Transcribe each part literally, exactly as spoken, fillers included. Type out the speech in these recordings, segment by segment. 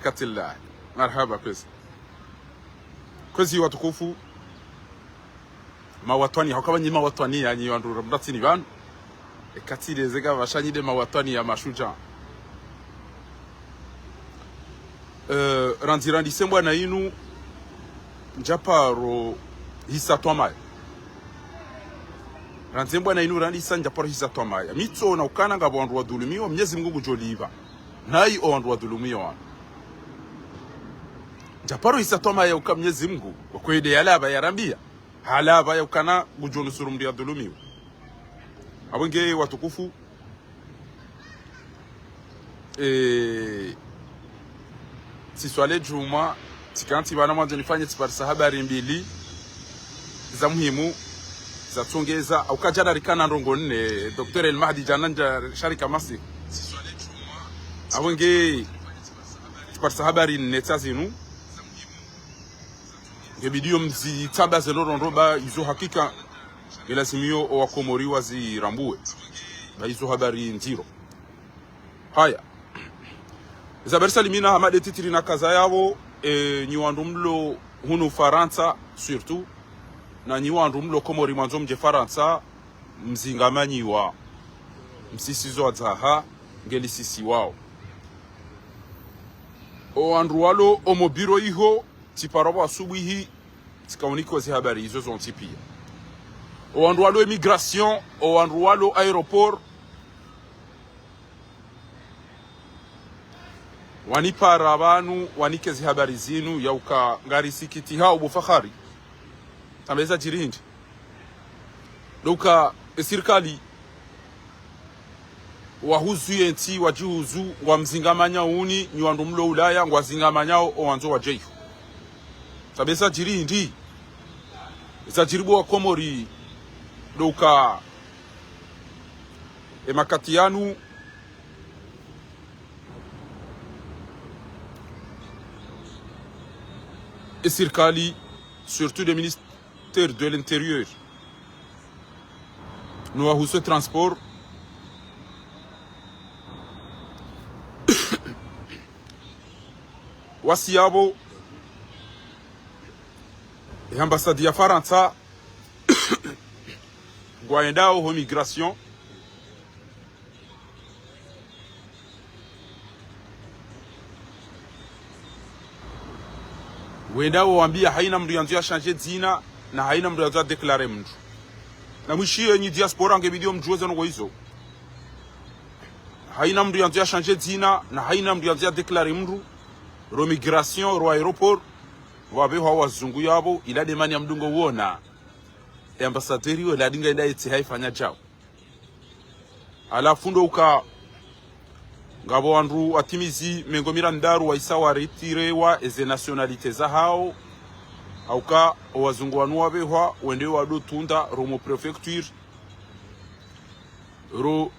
Katillah. Marahaba, kwezi. Kwezi watukufu. Mawatwani, hauka pvanu nyi mawatwani, nyi wandru mdatsini pvanu. Eka tsi le zeka pvashanyi nde mawatwani ya mashudjaa. Eh, randzi, randzi sembwa na inu, ndjaparo hisa twamaya. Randzi sembwa na inu, randzi hisa ndjaparo hisa twamaya. Mi tsoona ukana ngapvo wandru wadhulumiwa, Mnyezi Mungu ngudjolipva. Nayi o wandru wadhulumiwa wanu. Ndjaparo hisa twamaya uka Mnyezi Mungu, wakwede yalapva yarambia. Halapva ya ukana ngudjonusuru mndru yadhulumiwa. Apvo nge watukufu. Eh, tsiswali djumwa, tsikantsi pvanu mwandzo nifanye tsiparisa habari mbili za muhimu, za tsongeza, hauka djana rikana ndrongoo nne, Docteur El Mahdi djana ndja sharika masi. Apvo nge tsiparisa habari nne tsa zinu. Nge bidiyo mzitsamba ze ndrongoo ndro ba izo hakika, nge lazimiyo o Wakomori wazirambue. Ba izo habari ndziro. Haya. Eza habari salimina hama de titiri na kaza yapvo, eh, nyi wandru mlo hunu Farantsa, surtout, na nyi wandru mlo Komori mwandzo mdje Farantsa, mzingamanyiwa. Msisizo wadzaha, nge lisisiwao. O wandru walo omo biro iho, tsiparo pvo asubuhi, tsikaunikiwa zi habari izo zontsi pia. O wandru walo immigration, o wandru walo aéroport, wanipara pvanu, wanike zi habari zinu, ya uka ngarisikitihao bo Fakhari. Tsamba eza djiri hindri. Ndo uka, e sirikali, wahuzu ye ntsi, wadjihuzu, ngwamzingamanya uni, nyi wandru mlo Ulaya, ngwazingamanyao, o wandzo wadje iho. Tsamba eza djiri hindri. Eza djiri bo Wakomori, ndo uka, e makati yanu, e sirikali, surtout le ministère de l'Intérieur, no wahusu transport, wasi yapvo, e ambassade ya Farantsa, ngwaendao ho immigration, wendao wambia haina mndru yandzo ya changer dzina, na haina mndru yandzo ya déclarer mndru. Na mwishiye nyi diaspora nge bidiyo mdjuwe ze ndrongoo izo. Haina mndru yandzo ya changer dzina, na haina mndru yandzo ya déclarer mndru. Ro immigration, ro aéroport, wapvehwa wazungu yapvo, ila demani ya mdungo wona. E ambassadeur yo ladinga enda etsi haifanya djao. Halafu ndo uka ngapvo wandru watimizi mengo mirandaru waisa waretirewa eze nationalité zahao. Hauka o wazungu wanu wapvehwa, wende wado tunda, ro mo préfecture, ro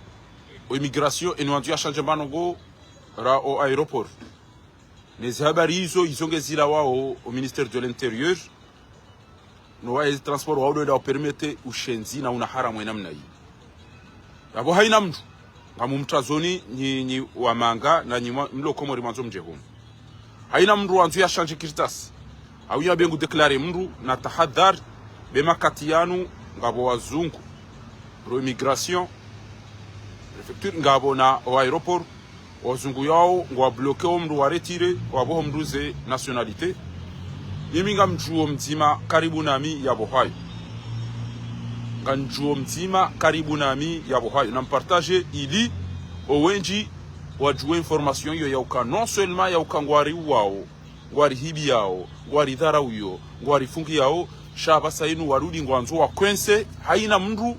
o immigration, eni wandzo ya changer mbano ngo, ra o aéroport. Nezi habari izo, izo nge zilawao o ministère de l'Intérieur, no wa ezi transport wao ndo wenda wapermete ushenzi na una haramu enamna iyi. Yapvo haina mndru, ngamumtazoni nyi, nyi wamanga na nyi mwa-, mlo Komori mwandzo mdje hunu. Haina mndru wandzo ya changer kartasi, au ya be ngu déclarer mndru, na tahadhari, be makati yanu, ngapvo wazungu, ro immigration, préfecture, ngapvo na o aéroport, wazungu yao, ngwa bloquer o mndru wa retirer, wapvoho mndru ze nationalité. Mimi ngamdjuo mdzima karibu nami yapvohayo. Ngamdjuo mdzima karibu nami yapvohayo. Na mpartager ili o wendji wadjuwe information iyo ya uka non seulement ya uka ngwariuwao, ngwarihibiyao, ngwaridharauyo, ngwarifungiyao, sha pvasa inu warudi ngwandzo wakwese, haina mndru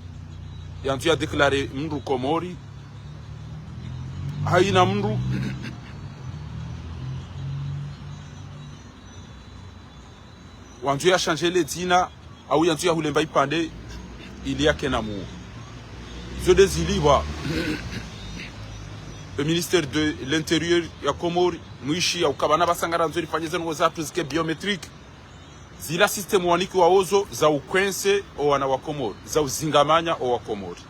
yandzo ya déclarer mndru Komori, haina mndru wandzo ya changer le dzina, au yandzo ya hulemba ipvandre ili yake na muo. Zo nde zilipva e ministère de l'Intérieur ya Komori, mwishi ya uka pvanu pvasa ngarandzo rifanye ze ndrongoo zatru zike biométrique. Zila système wanikiwao zo za ukwese o wana wa Komori, za uzingamanya o wa Komori.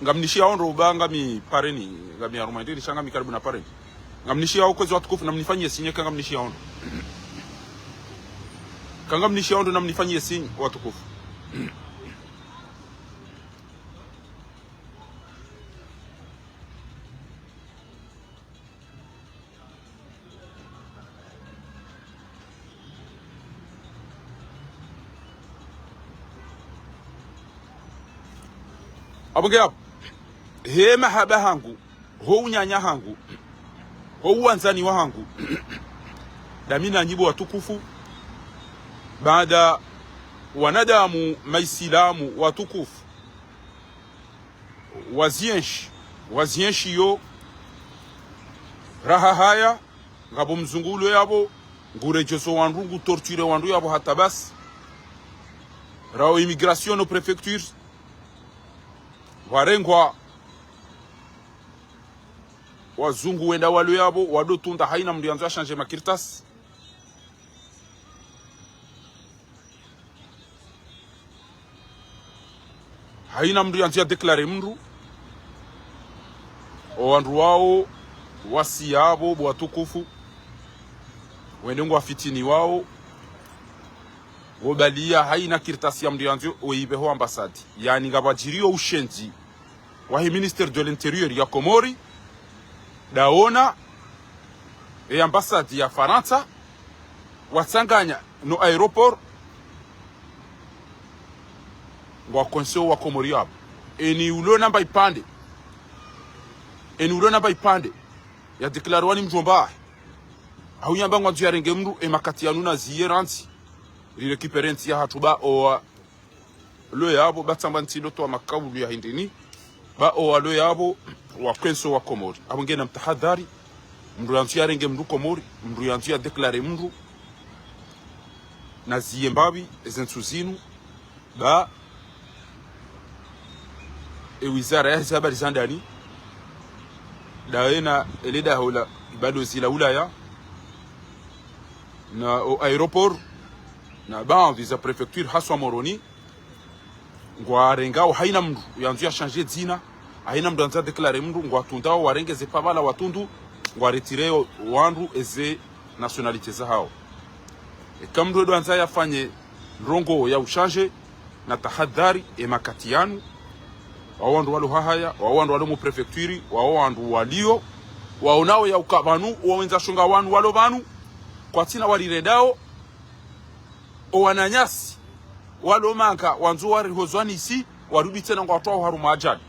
Ngamnishiyao ndro uba ngami pareni, ngami harumwa indri, sha ngami karibu na pareni. Ngamnishiyao kwezi watukufu, namnifanyie signe, eka ngamnishiyao ndo. Eka ngamnishiyao ndo, namnifanyie signe, watukufu. Apvo nge apvo. He mahaba hangu, ho unanya hangu, ho uwandzani wahangu, dami nanyi bo watukufu, baada wanadamu maisilamu watukufu, wazienshi, wazienshi yo raha haya, ngapvo mzungu ulo yapvo, nguredjezo wandru, ngu torture wandru yapvo hata basi. Rao immigration no préfecture, warengwa wazungu wenda walo yapvo, wado tunda haina mndru yandzo ya changer makartasi. Haina mndru yandzo ya déclarer mndru. O wandru wao wasi yapvo bo watukufu, wende ngwafitini wao, wobaliya haina kartasi ya mndru yandzo oipve ho ambassade. Yaani ngapvadjiriyo ushenzi wahe ministère de l'intérieur ya Komori, daona e ambassade ya Farantsa, watsanganya no aéroport, ngwa coincé o wakomori yapvo. Eni ulo namba ipvandre, eni ulo namba ipvandre, ya déclaré wa ni mdjomba wahe, hau yamba ngwandzo yarenge mndru, e makati yanu naziye randzi, ri récupérer ntsi yahatru ba owa lo yapvo, ba tsamba ntsindo towa makaulu ya hindrini, ba owa lo yapvo, wa coincé o wakomori. Apvo ngena mtahadhari, mndru yandzo yarenge mndru Komori, mndru yandzo ya déclarer mndru, naziye mbapvi, eze ntsu zinu, ba e wizara yaheze habari za ndani, dawe na ele daho la balozi la Ulaya, na o aéroport, na baadhwi za préfecture haswa Moroni, ngwarengao haina mndru yandzo ya changer dzina, haina mndru yandzo ya déclarer mndru, ngwatundao warenge ze pvala watundu, ngwa retirer wandru eze nationalité zahao. Eka mndru edo yandzo yafanye ndrongoo ya uchanger, na tahadhari e makati yanu, wao wandru walo hahaya, wao wandru walo mu préfecture, wao wandru waliyo, waonao ya uka pvanu, wawendza shonga wanu walo pvanu, kwatsina warirendao, o wananyasi walo manga wandzo warihozwa nisi, warudi tsena ngwatwao harumwa ajali.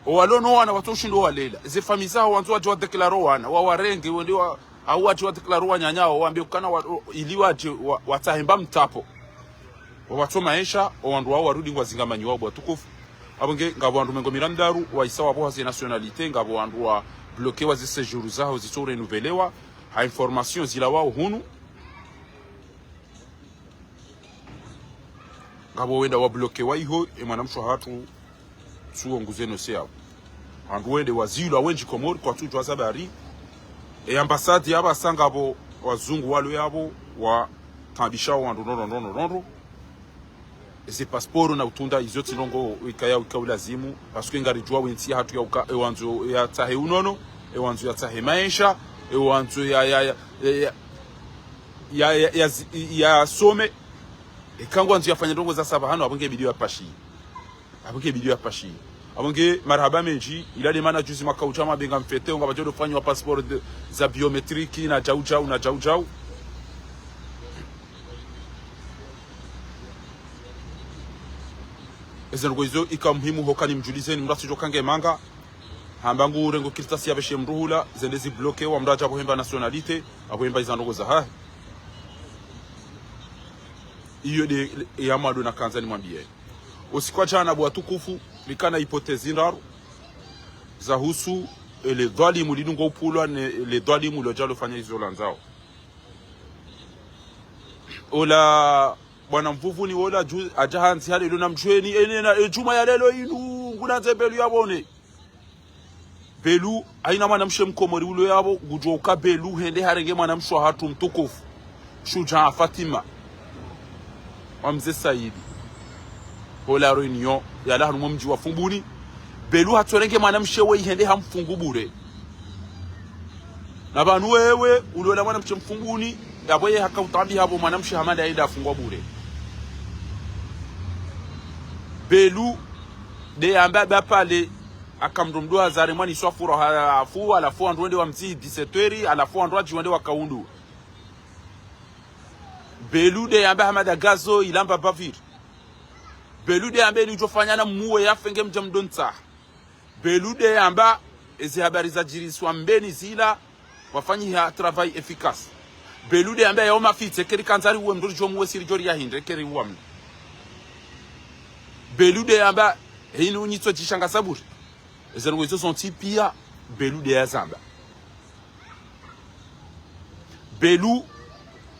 O walo no wana watso ushindo walela. Ze famille zaho wandzo wadje wa déclarer o wana, wawarenge, wende wa, au wadje wa déclarer o wananya wao, wambe ukana wa, o, ili wadje wa, watsahe mba mtsapo. Wawatso maesha, o wandru wao warudi ngwazingamanyiwao bo watukufu. Apvo nge, ngapvo wandru mengo miraru waisa wapvoha ze nationalité, ngapvo wandru wa bloqué wa ze séjour zaho zitso renouvelé wa, ha information zilawao hunu. Ngapvo wenda wa bloqué wa iho, e mwanamshe hatru, tsuwo nguze no se yapvo. Wandru wende wazilwa wendji Komori, kwatsudjuwa za bari. E ambassade yapvasa ngapvo wazungu walo yapvo, wataabisha wandru ndrondro, ndrondro, ndrondro. Eze passeport na utunda izo tsi ndrongoo ikaya uka ulazimu, parce que ngaridjuwa wentsi yahatru ya uka, e wandzo yatsahe unono, e wandzo yatsahe maesha, e wandzo ya, ya, ya, ya, ya, ya, ya, zi-, ya some, eka ngwandzo yafanye ndrongoo za saba hano, apvo nge bidi ya pashi. Apvo nge bidi ya pashi. Apvo nge marahaba mendji, ila de mana juzi mwaka udja mabenga mfete, unga badjo do fanywa passeport de, za biométrique, na djau djau, na djau djau. Eze ndrongoo izo ika muhimu hoka nimdjulizeni, mndru atsidjo kange manga. Hamba ngu rengo kartasi ya pveshe mndru hula, zende zi bloqué wa mndru adja apvo hemba nationalité, apvo hemba iza ndrongoo zahahe. Iyo de ya mwando nakandza nimwambiye. Usiku wa djana bo watukufu, rikana hypothèse ndraru, zahusu, ele dhwalimu linu ngo upvulwa ne, ele dhwalimu lo djalo fanya izo landzao. Ola, bwana Mvuvuni wola dju-, adja handzi hale ilo na mdjweni, ene na, e djumwa ya lelo inu, nguna nze Belu ya pvone. Belu, haina mwanamshe mkomori ulo yapvo, ngudjuwa uka Belu, hende harenge mwanamshe wahatru mtukufu. Shujaa Fatima. Wa mze Saidi. Hola Réunion, yala harumwa mdji wa Fumbuni. Belu hatsorenge mwanamshe we hende hamfungu bure. Na pvanu wewe ulola mwanamshe mfunguni, yapvo ye haka utabi hapvo mwanamshe hama nda yenda afungwa bure. Belu nde yamba ba pale, aka mndru mdru hazare mwana iswafura halafu, halafu wandru wende wa mzi dix-sept heures, halafu wandru wadji wende wakaundu. Belu nde yamba Hamada Gazo ilamba baviri. Belu nde yamba eni udjofanya na muwe yafe nge mdja mdonsa. Belu nde yamba ezi habari zadjiriswa Mbeni zila, wafanyiha travail efficace. Belu nde yamba yao mafitsi, eka ri kandza riuwe mndru ridjo muwe si ridjo ri yahindre, eka riuwa mndru. Belu nde yamba, hinu nyitso djishanga saburi. Eze ndrongo izo zontsi pia, Belu nde yazamba. Belu,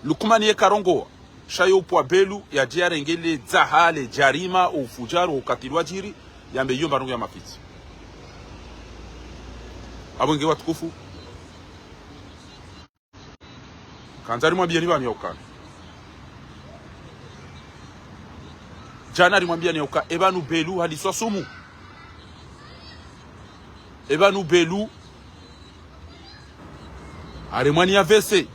Lukumani ye karongowa, sha yo upvwa Belu, yadje yarenge le dzaha, le djarima, o ufudjaru, o ukatili wadjiri, yambe iyo mba ndrongo ya mafitsi. Apvo nge watukufu. Kandza rimwambiyeni pvanu ya ukana. Djana rimwambiyeni ya uka, e pvanu Belu haliswa sumu. E pvanu Belu haremwa ni A V C.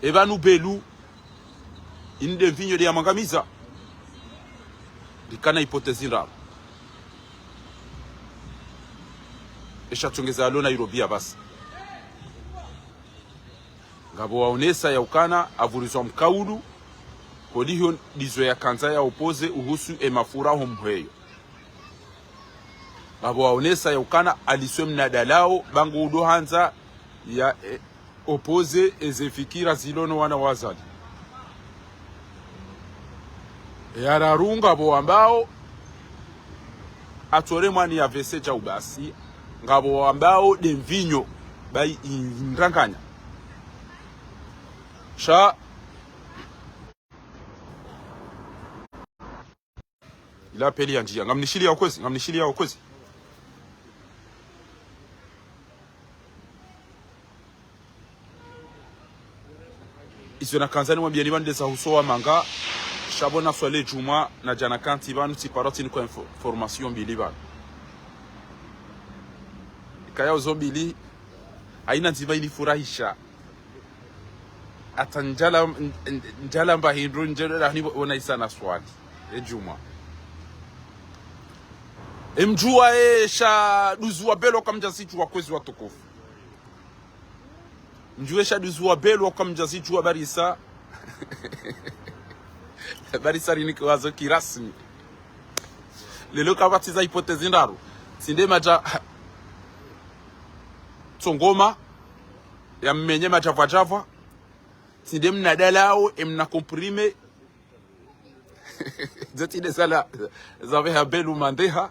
E pvanu Belu inde mvinyo nde yamwangamiza. Rikana hypothèse ndraru. Esha tsongeza alo Nairobi ya basi. Ngapvo waonesa ya ukana avurizwa mkaulu, holiho ndizo yakandza ya opposé uhusu e mafura ho mhweyo. Ngapvo waonesa ya ukana aliswe mnadalao, ba ngu udo handza ya, e, opposé eze fikira zilo no wana wa Azali. E ya raru ngapvo wambao, atsore mwana ya A V C dja ubasi, ngapvo wambao nde mvinyo, bayi indranganya. Sha ila peli ya ndziya. Ngamnishiliya ukwezi, ngamnishiliya ukwezi. Izo nakandza nimwambiyeni pvanu nde za uso wa manga, sha pvo naswali djumwa na djana kantsi pvanu tsiparo tsiniko info-, information mbili pvanu. Ikaya uzo mbili, hayina ndzima inifurahisha. Hata ndjala, n-, n-, ndjala mba hindru ndjelo la hini pvo-, pvona isa naswali. E djumwa. E mdjuwa esha duzuwa Belu kamdja zidjuwa kwezi watukufu. Mdjuwa esha duzuwa Belu kamdja zidjuwa barisa. Barisa rinike wazo kirasmi. Lelo kapvatsi za hypothèse ndraru. Tsinde madja tsongoma, ya mmenye madjavwadjavwa. Tsinde mnadalao, e mna comprimé. Zontsi nde zala, zapveha Belu mandeha.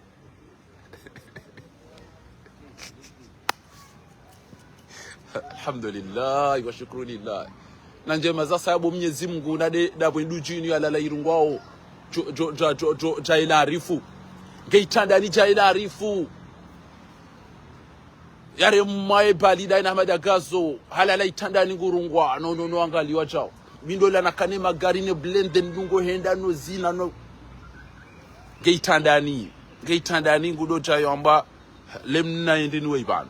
Alhamdulillah, wa shukru lillah. Na ndjema za sababu Mnyezi Mungu, na nde, nda pvwendu djini ya lala irungwao. Djo, djo, dja, djo, djo, dja ila arifu. Nge itandani dja ila arifu. Yare mwaye bali nda ina Hamada Gazo, halala itandani ngurungwa, no, no, no, angaliwa djao. Mindo la nakane magari ne blende ndungo henda no zina no. Nge itandani, nge itandani ngudo djayo amba, lemna yende niwe ipvanu.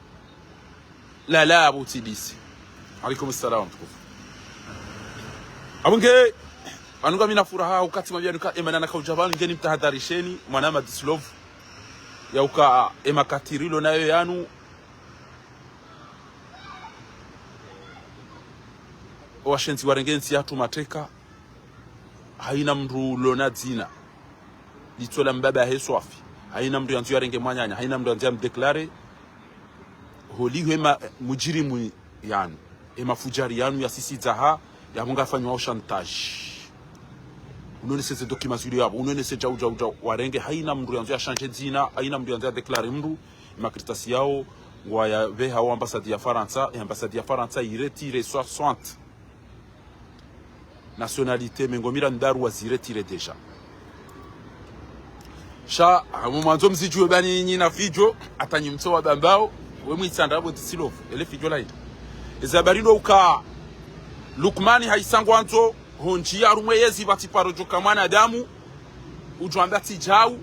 Lala abu T D C. Alaikum salam, mtukufu. Abu nge, pvanu ngamina furaha, ukati mambia nuka, emana na kaudja pvanu, nge nimtahadharisheni, mwana Madislov. Ya uka, ema katirilo nayo yanu, washenzi warenge ntsi yatru mateka, hayina mndru lona dzina. Litso la mbaba he swafi. Hayina mndru yandzo yarenge mwananya, hayina mndru yandzo yamdéclaré. Holiho ema mudjirimu yanu, ema fudjari yanu ya sisi dzaha, ya munga fanywa chantage. Unonese ze documents zilo yapvo, unonese djau, djau, djau. Warenge, hayina mndru yandzo ya changé dzina, hayina mndru yandzo yadéclaré mndru, ema kartasi yao, ngwa yapveha o ambassade ya Farantsa, e ambassade ya Farantsa iretiré soixante nationalités, mengo mira ndraru waziretiré déjà. Sha, amu mwandzo mzidjuwe pvanu nyinyi na fidjo, hata nyi mtso wa Bambao, we mwitsandra bo Dislov, ele fidjo layi. Eza habari ndo uka, Lukmani hayisa ngwandzo, hondji ya harumwa yezi pvatsi paro djoka mwanadamu, udjo amba tsi djau,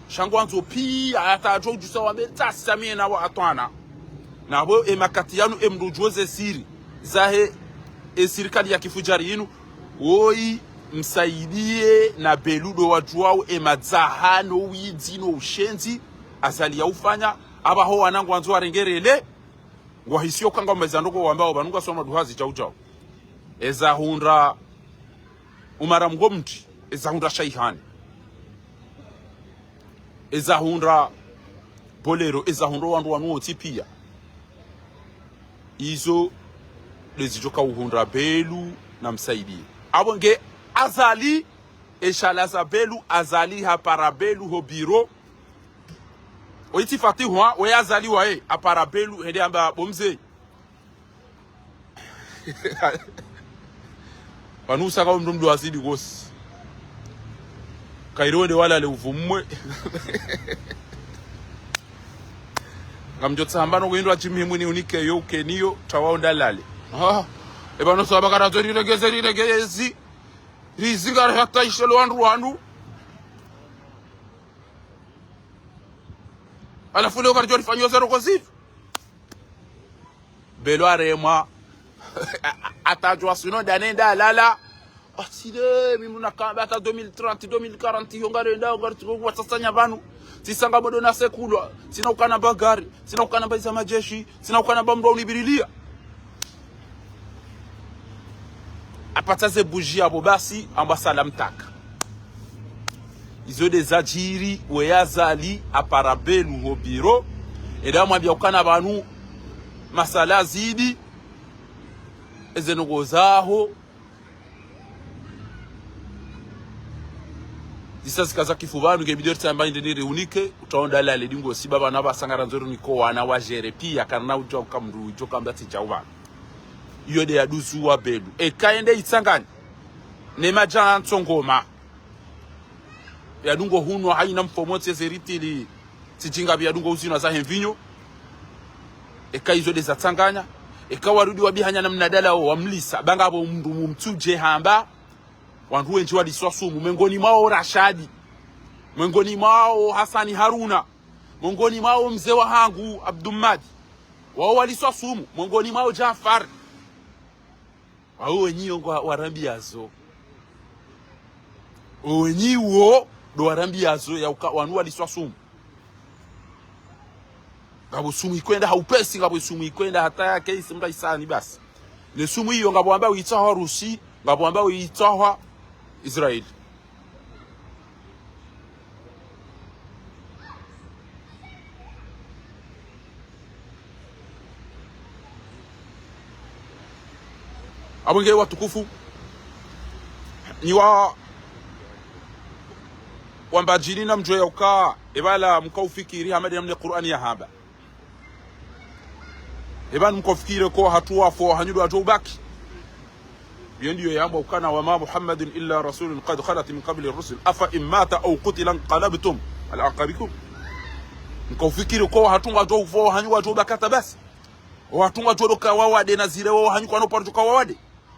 sha ngwandzo pia, hata adjo udjusa wambe tasi sami'na wa atwa'na. Na pvo e makati yanu e mndru udjuwa ze siri zahe e sirikali ya kifujari yinu, woyi msaidiye na Belu ndo wadjuwao e madzaha no widzi no ushenzi Azali ya ufanya, apvaho wanangu wandzo warengerele, ngwahisiyo kanga meza ndoko wambao pvanu ngwasoma duhazi djau djau. Eza hundra Umara Mgomti, eza hundra Shaihani, eza hundra Bolero, eza hundra wandru wanu wontsi piya. Izo ndezidjo ka uhundra Belu na msaidiye. Apvo nge Azali, eshala za Belu, Azali hapara Belu ho biro. Oyitsi Fatihu, we Azali waye, hapara Belu, hende hamba bo mze. Pvanu usaka omndru mndru azidi kosi. Kayiri wende walale uvumwe. Ngamdjo tsamba no kuhindra djimihimwini unike yo ukeniyo, tawa onda lale. Ah, epvanu saba karadzo riregeze, riregezi. Rizinga hata ishelo wandru wanu. Halafu leo karidjo rifanyiwa zero kwa zero. Belu haremwa. Hata djuwa suno ndane nda lala. Asile, mimi nakamba hata deux mille trente, deux mille quarante, yo ngari nda, yo ngari tuko kwa sasa nya pvanu. Tsisa ngapvo ndo nasekulwa. Tsina ukana mba gari. Tsina ukana mba iza madjeshi. Tsina ukana mba mndru unibirilia. Hapatsa ze bougie apvo basi, hamba salam taka. Izo ndezadjiri, we Azali hapara Belu ho biro. Enda mwambia ukana pvanu masala zidi. Eze ndrongo zaho. Zisa zika za kifu pvanu, nge bidi ritsamba inde niri unike, utaonda lale dingo siba pvanu apvasa ngarandzo rinike wana wa jere piya, karina udjuwa uka mndru udjo kamba tsi djau pvanu. Iyo nde ya duzu wa Belu. Eka yende itsanganya ne madja ntsongoma. Ya dungo hunwa hayina mfomo tsi eze ritili, tsi djinga piya dungo uzinwa zahe mvinyo. Eka izo ndeza tsanganya. Eka warudi wabihanya na mnadala wo wamlisa. Ba ngapvo mndru mumtsudje hamba. Wandru wendji waliswa sumu. Mwengoni mwawo Rashadi. Mwengoni mwawo Hasani Haruna. Mwengoni mwawo mze wahangu Abdumadi. Wawo waliswa sumu. Mwengoni mwawo Jafar. Wawo wenyi yo ngwa warambiyazo. Wenyi wo ndo warambiyazo ya uka wanu waliswa sumu. Ngapvo sumu ikwenda ha upesi, ngapvo sumu ikwenda hata yake isimba isani basi. Ne sumu iyo ngapvo wamba witsahwa Rusi, ngapvo wamba witsahwa Israeli. Apvo nge watukufu, nyi wa, wambadjini na mdjuwe ya uka, epvala mkaufikiri hama nde namna Kur'ani yahamba. Epvanu mkaufikiri ko hatru wafu wahanyu ndo wadjo ubaki. Iyo ndiyo yamba ukana وما محمد إلا رسول قد خلت من قبله الرسل أفإن مات أو قتل انقلبتم على أعقابكم. Mkaufikiri ko hatru ngwadjo ufu wahanyu wadjo ubaki hata basi. Ohatru ngwadjo ndo ka wawade na zire wahanyu kwana uparo djo ka wawade.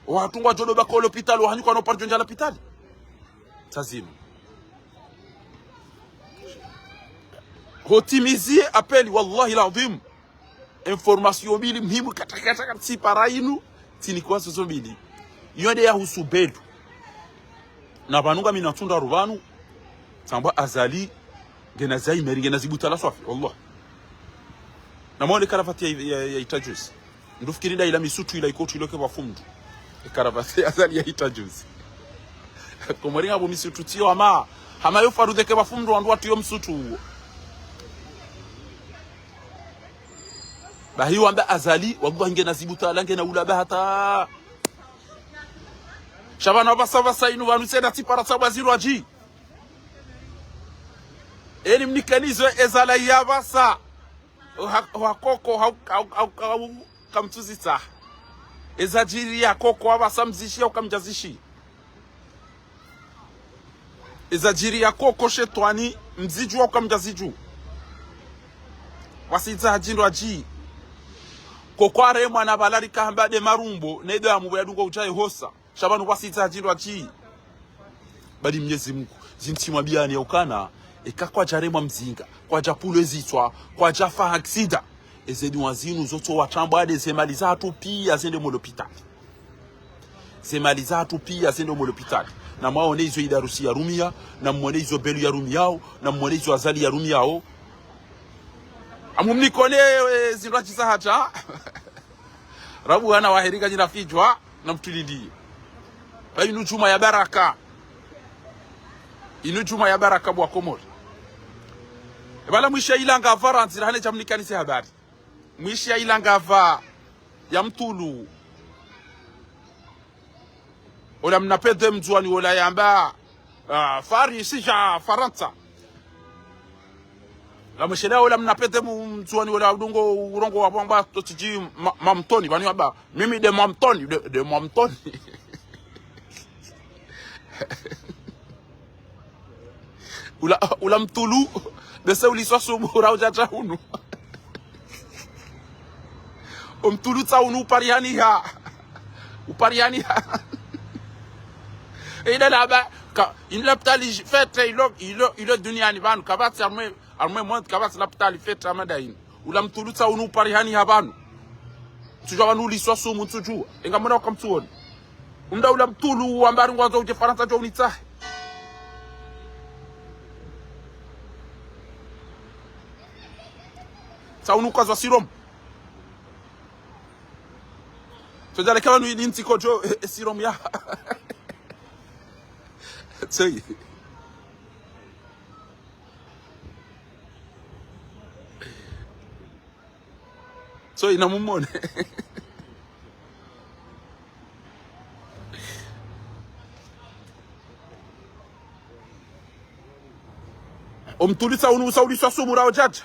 Ohatru ngwadjo ndo baki ho lopitali wahanyu kwana uparo djo ndja lapitali. Tazima. Hotimizi appel, wallahi l'adhwim. Information mbili muhimu kata kata kata tsipara inu, tsinikiwa zozo mbili. Iyo nde yahusu Belu. Na pvanu ngami na tsunda rupvanu, tsamba Azali, ngena zaimeri, ngena zibutala swafi, wallah. Na mwone karavati ya, ya, ya ita juzi. Ndo fikiri nda ila misutu ila ikotsi ilo ke pvwa fumdu. Karavati ya Azali ya ita juzi. Komori ngapvo misutu tsiyo hama. Hama yo faru deke pvwa fumdu wandru watru yo msutu uwo. Bahi wamba Azali, wallahi ngena zibutala ngena ulaba hata. Sha pvanu apvasa apvasa inu pvanu tsena tsipara tsabwa zirwa dji. Eni mnikeni zo ezala ya apvasa. Oha, oha koko, ha, ha, ha, ha, kamtsuzitsa. Ezadjiri ya koko, apvasa mzishi, au kamdjazishi. Ezadjiri ya koko shetwani, mzidju, au kamdjazidju. Wasidza hadjindwa dji. Koko haremwa na pvala rika hamba nde marumbo, ne ndo ya mupvo ya dungo udja ihosa. Sha pvanu kwasidza hadjindwa dji. Bali Mnyezi Mungu, zintsi mwambiyani ya ukana, eka kwadjaremwa mzinga, kwadjapulwa ezitswa, kwadjafa ha aksida. Eze dua zinu zotso watrambwa nde ze mali zahatru pia zende mo lopitali. Ze mali zahatru pia zende mo lopitali. Namwaone izo Idarusi yarumia, namwone izo Belu yarumiao, namwone izo Azali yarumiao. Amumnikone, eh, zindru atsisa hata. Rabu hana wahirika nyina fidjwa, namtulidi. Ba inu djumwa ya baraka. Inu djumwa ya baraka bo wa Komori. Ebala mwisha ilanga Farantsa, rahane chamnikani se habari. Mwisha ilanga va ya mtulu. Ola mna pede mdzuwani ola yamba, ah, Farisi sha Farantsa. La mwisha ola mna pede mu-, mdzuwani ola udungo urongo wa bwamba to tsidji ma-, Mamtoni, bani wamba, mimi nde Mamtoni, nde, nde Mamtoni. Ula, ula mtulu, bese uliswa sumu, ura udjadja hunu. O mtulu tsa hunu uparihaniha. Uparihaniha. Ila laba, ka, inu lapitali fetre ilo, ilo, ilo duniani pvanu, kapvatsi harumwa, harumwa monde, kapvatsi lapitali fetre hama nda inu. Ula mtulu tsa hunu uparihaniha pvanu. Ntsudjuwa pvanu uliswa sumu, ntsudjuwa. Enga mwana waka mtsuwoni. Umda ula mtulu wamba ari ngwandzo udje Farantsa djo unitsahe. Tsa hunu kazwa siromu. Tsodja leka pvanu ili ntsiko djo, eh, eh, siromu ya. Tsoyi. Tsoyi namumone. O mtulu tsa hunu usa uliswa sumu ura udjadja.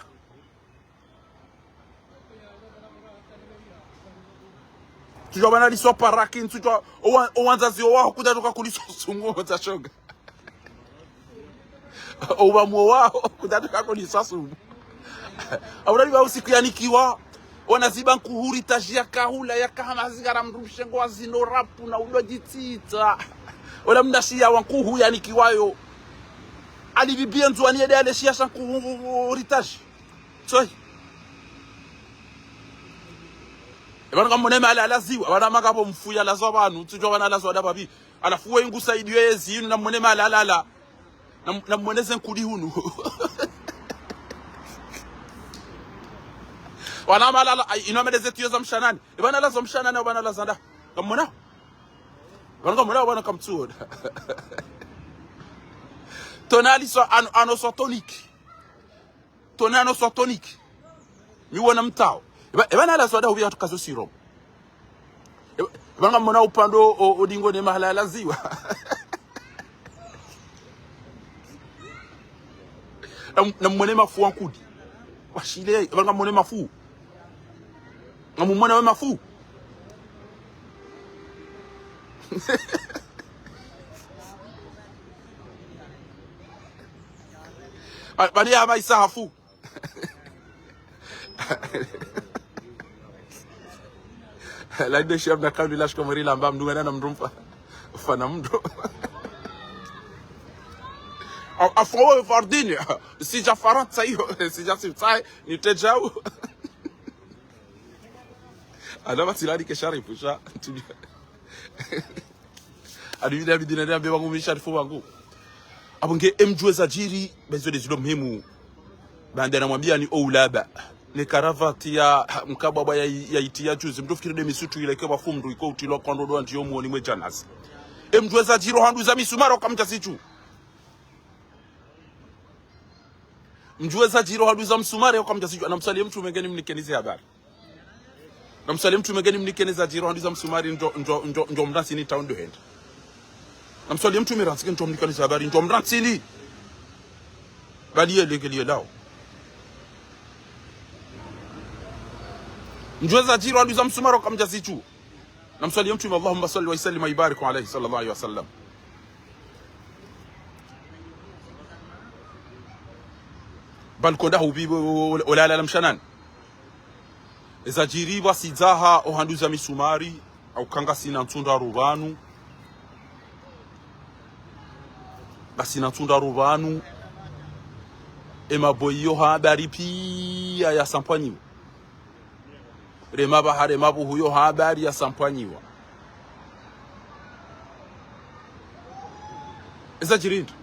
Ntsudjuwa pvanu aliswa paraki, ntsudjuwa, owa-, owandzazi owaho kudjatoka kuliswa sumu, owandza shonga. Owa mwo waho, kudjatoka kuliswa sumu. Aura liba usiku yanikiwa, wana ziba nkuhu ritadji ya kahula, ya kahama zingara mdru mshengo wa zino rapu na ulo djitsitsa. Ola mna shiya wa nkuhu yanikiwayo. Ali bibi Ndzuwani yende ale shiya sha nkuhu ritadji. Tsoyi. Epvanu ngamwone mahala alaziwa, epvanu maka bo mfu yalazwa pvanu, ntsudjuwa pvanu alazwa nda pvapvi. Halafu we ingu saidiyo yezi inu namwone mahala alala. Nam-, namwone ze nkudi hunu. Wana mahala ala, ai, inu amende ze tiyo za mshanani. Epvanu alazwa mshanani, epvanu alazwa nda. Ngamwona. Epvanu ngamwona, epvanu kamtsuwona. Tona aliswa ano, ano swa tonique. Tona ano swa tonique. Mi wona mtao. Epva, epvanu alazwa nda hupvi hatu kazo siromu. Epva, epvanu ngamwona upvandre o, o, o dingo ne mahala alaziwa. Nam-, namwone mafu wa nkudi. Washile, epvanu ngamwone mafu. Ngamumwona we mafu. Ba-, bani ya maisa hafu. La nde shiya mna kambi la shikomori lamba mdru ngana na mdru mfa. Fana mdru. A-, afo we Fardini. Sidja Farantsa iyo. Sidja siptsahe. Nitedjau. Ana batsilani ke Sharifu, sha. Adi bidi abidi nende ambe wangu mi Sharifu wangu. Apvo nge emdjuwe zadjiri, ba izo nde zilo muhimu. Baanda namwambiyani o ulaba. Ne karavati ya, mkabwabwa ya, ya itiya juzi. Mdru fikiri nde misutu ile ke wafu mdru iko utilwa kwa ndodo andiyo mwoni mwe djanazi. Emdjuwe zadjiri ohandru za misumari oka mdjazidjuwa. Mdjuwe zadjiri ohandru za misumari oka mdjazidjuwa. Namswaliye mtrume ngeni mnikeni ze habari. Namswaliye mtrume ngeni mnikeni zadjiri ohandru za misumari ndjo, ndjo, ndjo, ndjo mrantsini tawundo henda. Namswaliye mtrume rantsi ke ndjo mnikeni ze habari ndjo mrantsini. Bali ye leke liye lawo. Mdjuwe zadjiri ohandru za misumari oka mdjazidjuwa. Namswaliye mtrume, اللهم صل وسلم وبارك عليه صلى الله عليه وسلم. Bali konda hupvi, o, o, o, olala la mshanani. Ezadjiri pvwa sidzaha ohandru za misumari, au ka ngasina ntsu ndraru pvanu. Ngasina ntsu ndraru pvanu. Emaboyi yo habari piya yasampwanyiwa. Rema pvaha, rema pvuhu, yo habari ya sampwanyiwa. Eza djiri ndri?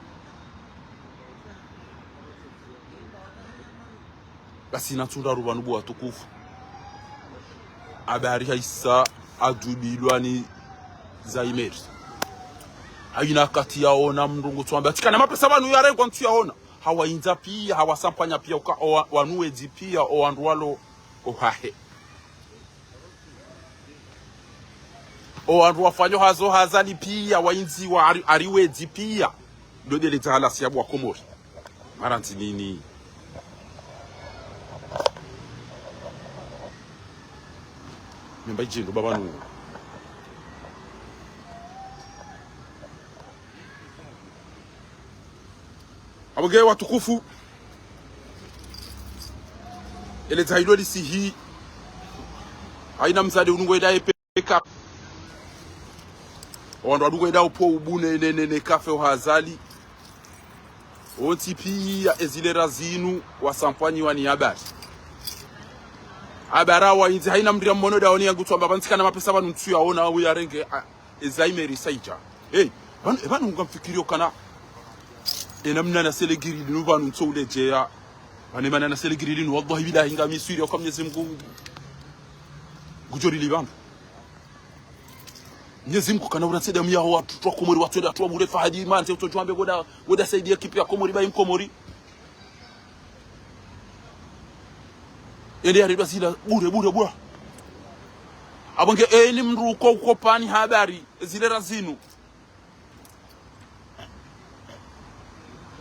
Basi na tsunda rupvanu bo watukufu. Habari haisa adubilwa ni Zaimeri. Haina wakati yaona mndru ngutsuamba tsikana mapesa pvanu yarengwa ntsu yaona. Hawaindza pia, hawasampwanya pia, uka owa-, wanu wedzi pia, owandru walo ohahe. Owandru wafanyao hazi ho Azali pia, waindziwa ari, ari wedzi pia. Ndo dele dza halasi ya bo wakomori. Mara ndzi nini? Mimba idjendo baba nu. Apvo nge watukufu. Ele dza hilo lisihi. Haina mzade unu ngwenda epeka. Owandru wadungu wenda upvo ubune ne, ne, ne kafe ho Azali. Wontsi pia ezilera zinu wasampwanyiwa ni habari. Habari hawaindzi haina mndru ya mmono daoni yangutsuamba pvanu tsikana mapesa pvanu ntsu yaona au yarenge a, Ezaimeri saidja. Hey, pvanu, e pvanu ngamfikirio kana. Ena mna na selegiri linu pvanu ntso uledjeya. Pvanu mana na selegiri linu, wallahi billahi ngamiswiri, uka Mnyezi Mngu ngudjo rili pvanu. Mnyezi Mngu kana ura ntsi damu yaho watru, twa Komori, watru, watru, wabure Fahadi, mandze, utsodjwambe, ngoda, ngoda saidi ya kipi ya Komori, bayi Mkomori. Ende ya redwa zila, bure, bure, bure. Apvo nge, eni mndru uko, uko pvani habari, ezilera zinu.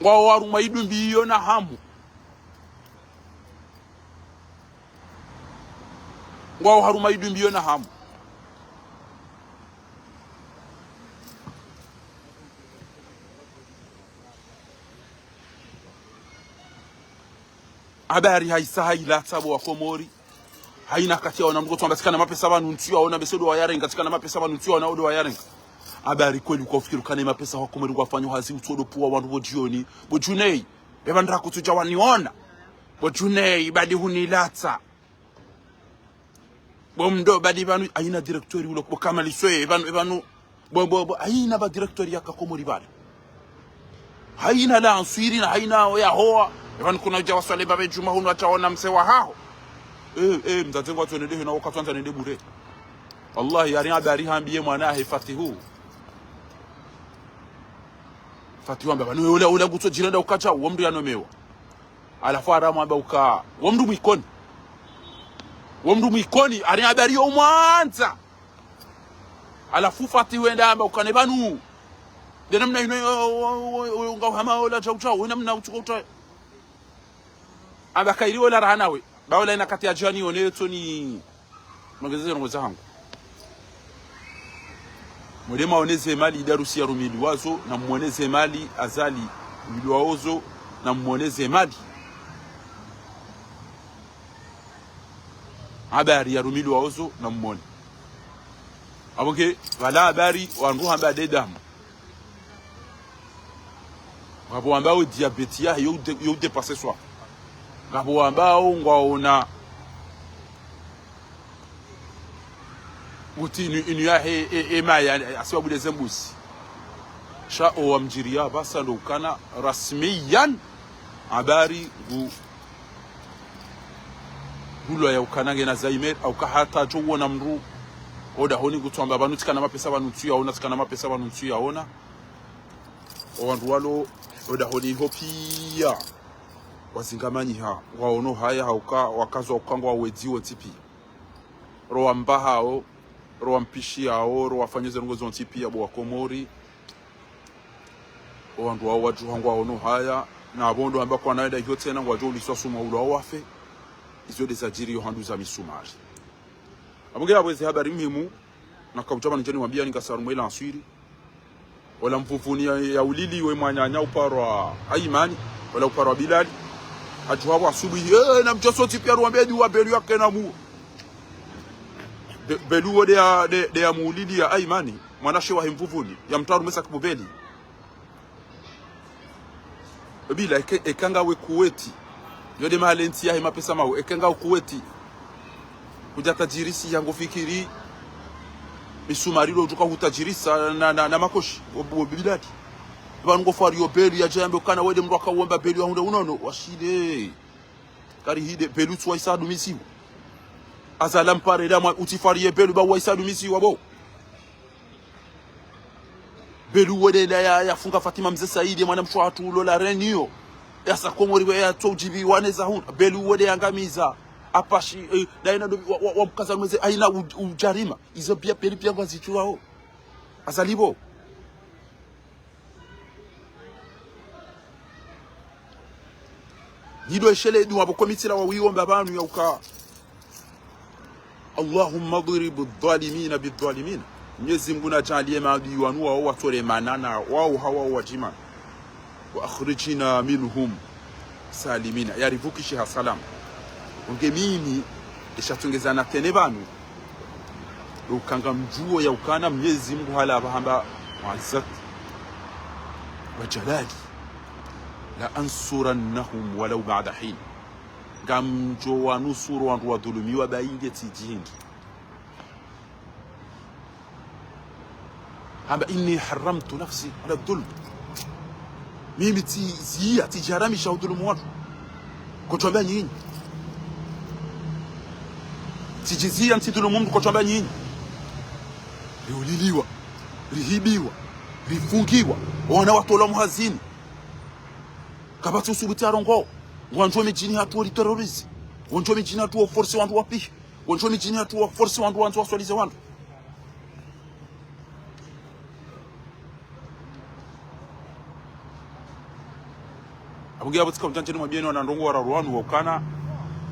Ngwao harumwa idumbi iyo na hamu. Ngwao harumwa idumbi iyo na hamu. Habari haisa hailatsa bo wakomori. Haina wakati yaona mndru ngutsuamba tsikana mapesa pvanu ntsu yaona, bese ndo wayarenga, tsikana mapesa pvanu ntsu yaona, ndo wayarenga. Habari kweli uka ufikiri ukana mapesa wakomori ngwafanyao hazi utsodo pvuwa wandru bo djioni. Bo Junei, be pvandra kutsudja waniona. Bo Junei, badi hunilatsa. Bo mdo badi pvanu, haina directeur ulo, bo Kamali Swe, pvanu, pvanu, bo, bo, bo, haina ba directeur yaka Komori pvale. Haina la answiri na haina ya hoa. Pvanu kuna udja waswale babe djuma hunu ataona mse wa haho. Eh, eh, mdzadze ngwatsonende hena wakatwandza nende bure. Wallahi, yari habari hambiye mwana ahe Fatihu. Fatihu hamba, pvanu ula, ula ngutsodjirenda ukadja, uwo mndru yanomewa. Halafu haramwamba uka, wo mndru mwikoni. Wo mndru mwikoni, hari habari yo umwandza. Halafu Fatihu wenda hamba uka ne pvanu. Nde namna inu, o, o, o, o, ngauhama ola djau djau, we namna utsuko uta. Hamba kairi ola raha nawe. Ba ola ina wakati yadja nione tsoni. Mangeze ze ndrongo zahangu. Mwende mwaone ze mali Idarusi yarumilwazo, na mwone ze mali Azali yarumilwazo, na mwone ze mali. Habari yarumilwazo, na mwone. Apvo nge, pvala habari, wandru hamba nde damu. Ngapvo wambao diabète yahe yo ude-, yo udépasser soi. Ngapvo wambao ngwaona. Uti inu, inu yahe, e, e, maya, asiwa bude zembuzi. Sha owamdjiriya, pvasa ndo ukana, rasmiyan, habari ngu, ngulwa ya ukana ngena Alzheimer, au ka hata djo uona mndru, odahoni ngutsuamba pvanu tsikana mapesa pvanu ntsu yaona, tsikana mapesa pvanu ntsu yaona. Owandru walo, odahoni iho piya. Wazingamanyiha, ngwaono haya hauka, wakazwa uka ngwawedzi wontsi piya. Ro wamba hao, ro wampishi hao, ro wafanya ze ndrongo zontsi piya bo wakomori. Owandru wao wadjuha ngwaono haya, na apvo ndo amba kwana wenda iho tsena ngwadjo uliswa sumu ulwa wafe. Izo nde zadjiri yo handru za misumari. Apvo nge apvo ezi habari muhimu, na kautsa pvanu ndjeni wambiya ni ngasi harumwa ila answiri. Ola Mvuvuni ya, ya ulili we mwananya uparwa Aimani, ola uparwa Bilali. Hadjuha pvo asubuhi, eh, na mdjo sontsi piya ruwambe edi wa Belu yake na mu. Be-, Belu wo nde ya, nde, nde ya muulili ya Aimani, mwanamshe wahe Mvuvuni, ya mtraru mesa kibubeli. Bila, eke, eka ngawe Kuweti. Yo nde mahala entsi yahe mapesa mau, eke ngawe Kuweti. Kudja tajirisi yango fikiri. Misumari lo udjuka hutajirisa na, na, na makoshi. Wo, wo biladi. Pvanu ngo fariyo Belu yadja yambe ukana wende mndru akawomba Belu yahundre unono. Washile. Kari hinde Belu tsu waisa dumisiwa. Azali ampare damwa utsi fariye Belu ba waisa dumisiwa bo. Belu wende ya, ya, yafunga Fatima Mze Saidi, mwana mshe wahatru ulo la reine iyo. Yasa Komori we yatso udjibiwa ne zahundra. Belu wende yangamiza. Apashi, eh, daina ndo, wa, wa, wa mkaza mweze, aina u, ujarima. Izo pia Belu pia ngwazitsuwao. Azali bo. Nido eshele dua bo komitila wa wiyo mba pvanu ya uka. اللهم اضرب الظالمين بالظالمين. Mnyezi Mngu nadjaanliye maadui wanu wao watole manana, wao hawa wadjima. وأخرجنا منهم سالمين. Yarivukishe ha salama. Onge mimi, esha tsongeza na tene pvanu. Ukanga mdjuo ya ukana Mnyezi Mngu hala apvaha hamba وعزتي وجلالي لأنصرنهم ولو بعد حين. Ngamdjo wanusuru wandru wadhulumiwa ba inge tsi djingi. Hamba إني حرمت نفسي على الظلم. Mimi tsi, tsi, tsidjiharamisha udhulumu wandru. Kotwamba nyinyi. Tsidjiziya ntsidhulumu mndru kotwamba nyinyi. Riuliliwa. Rihibiwa. Rifungiwa. Wana watolwa muhazini. Kapvatsi usubuti arongoa. Ngwandjo midjini hatru ri terroriser. Ngwandjo midjini hatru wa forcer wandru wapihe. Ngwandjo midjini hatru wa forcer wandru wandzo waswalize wandru. Apvo nge apvo tsika mtsantse ni mwambieni wana ndrongoo wararu wanu wa ukana.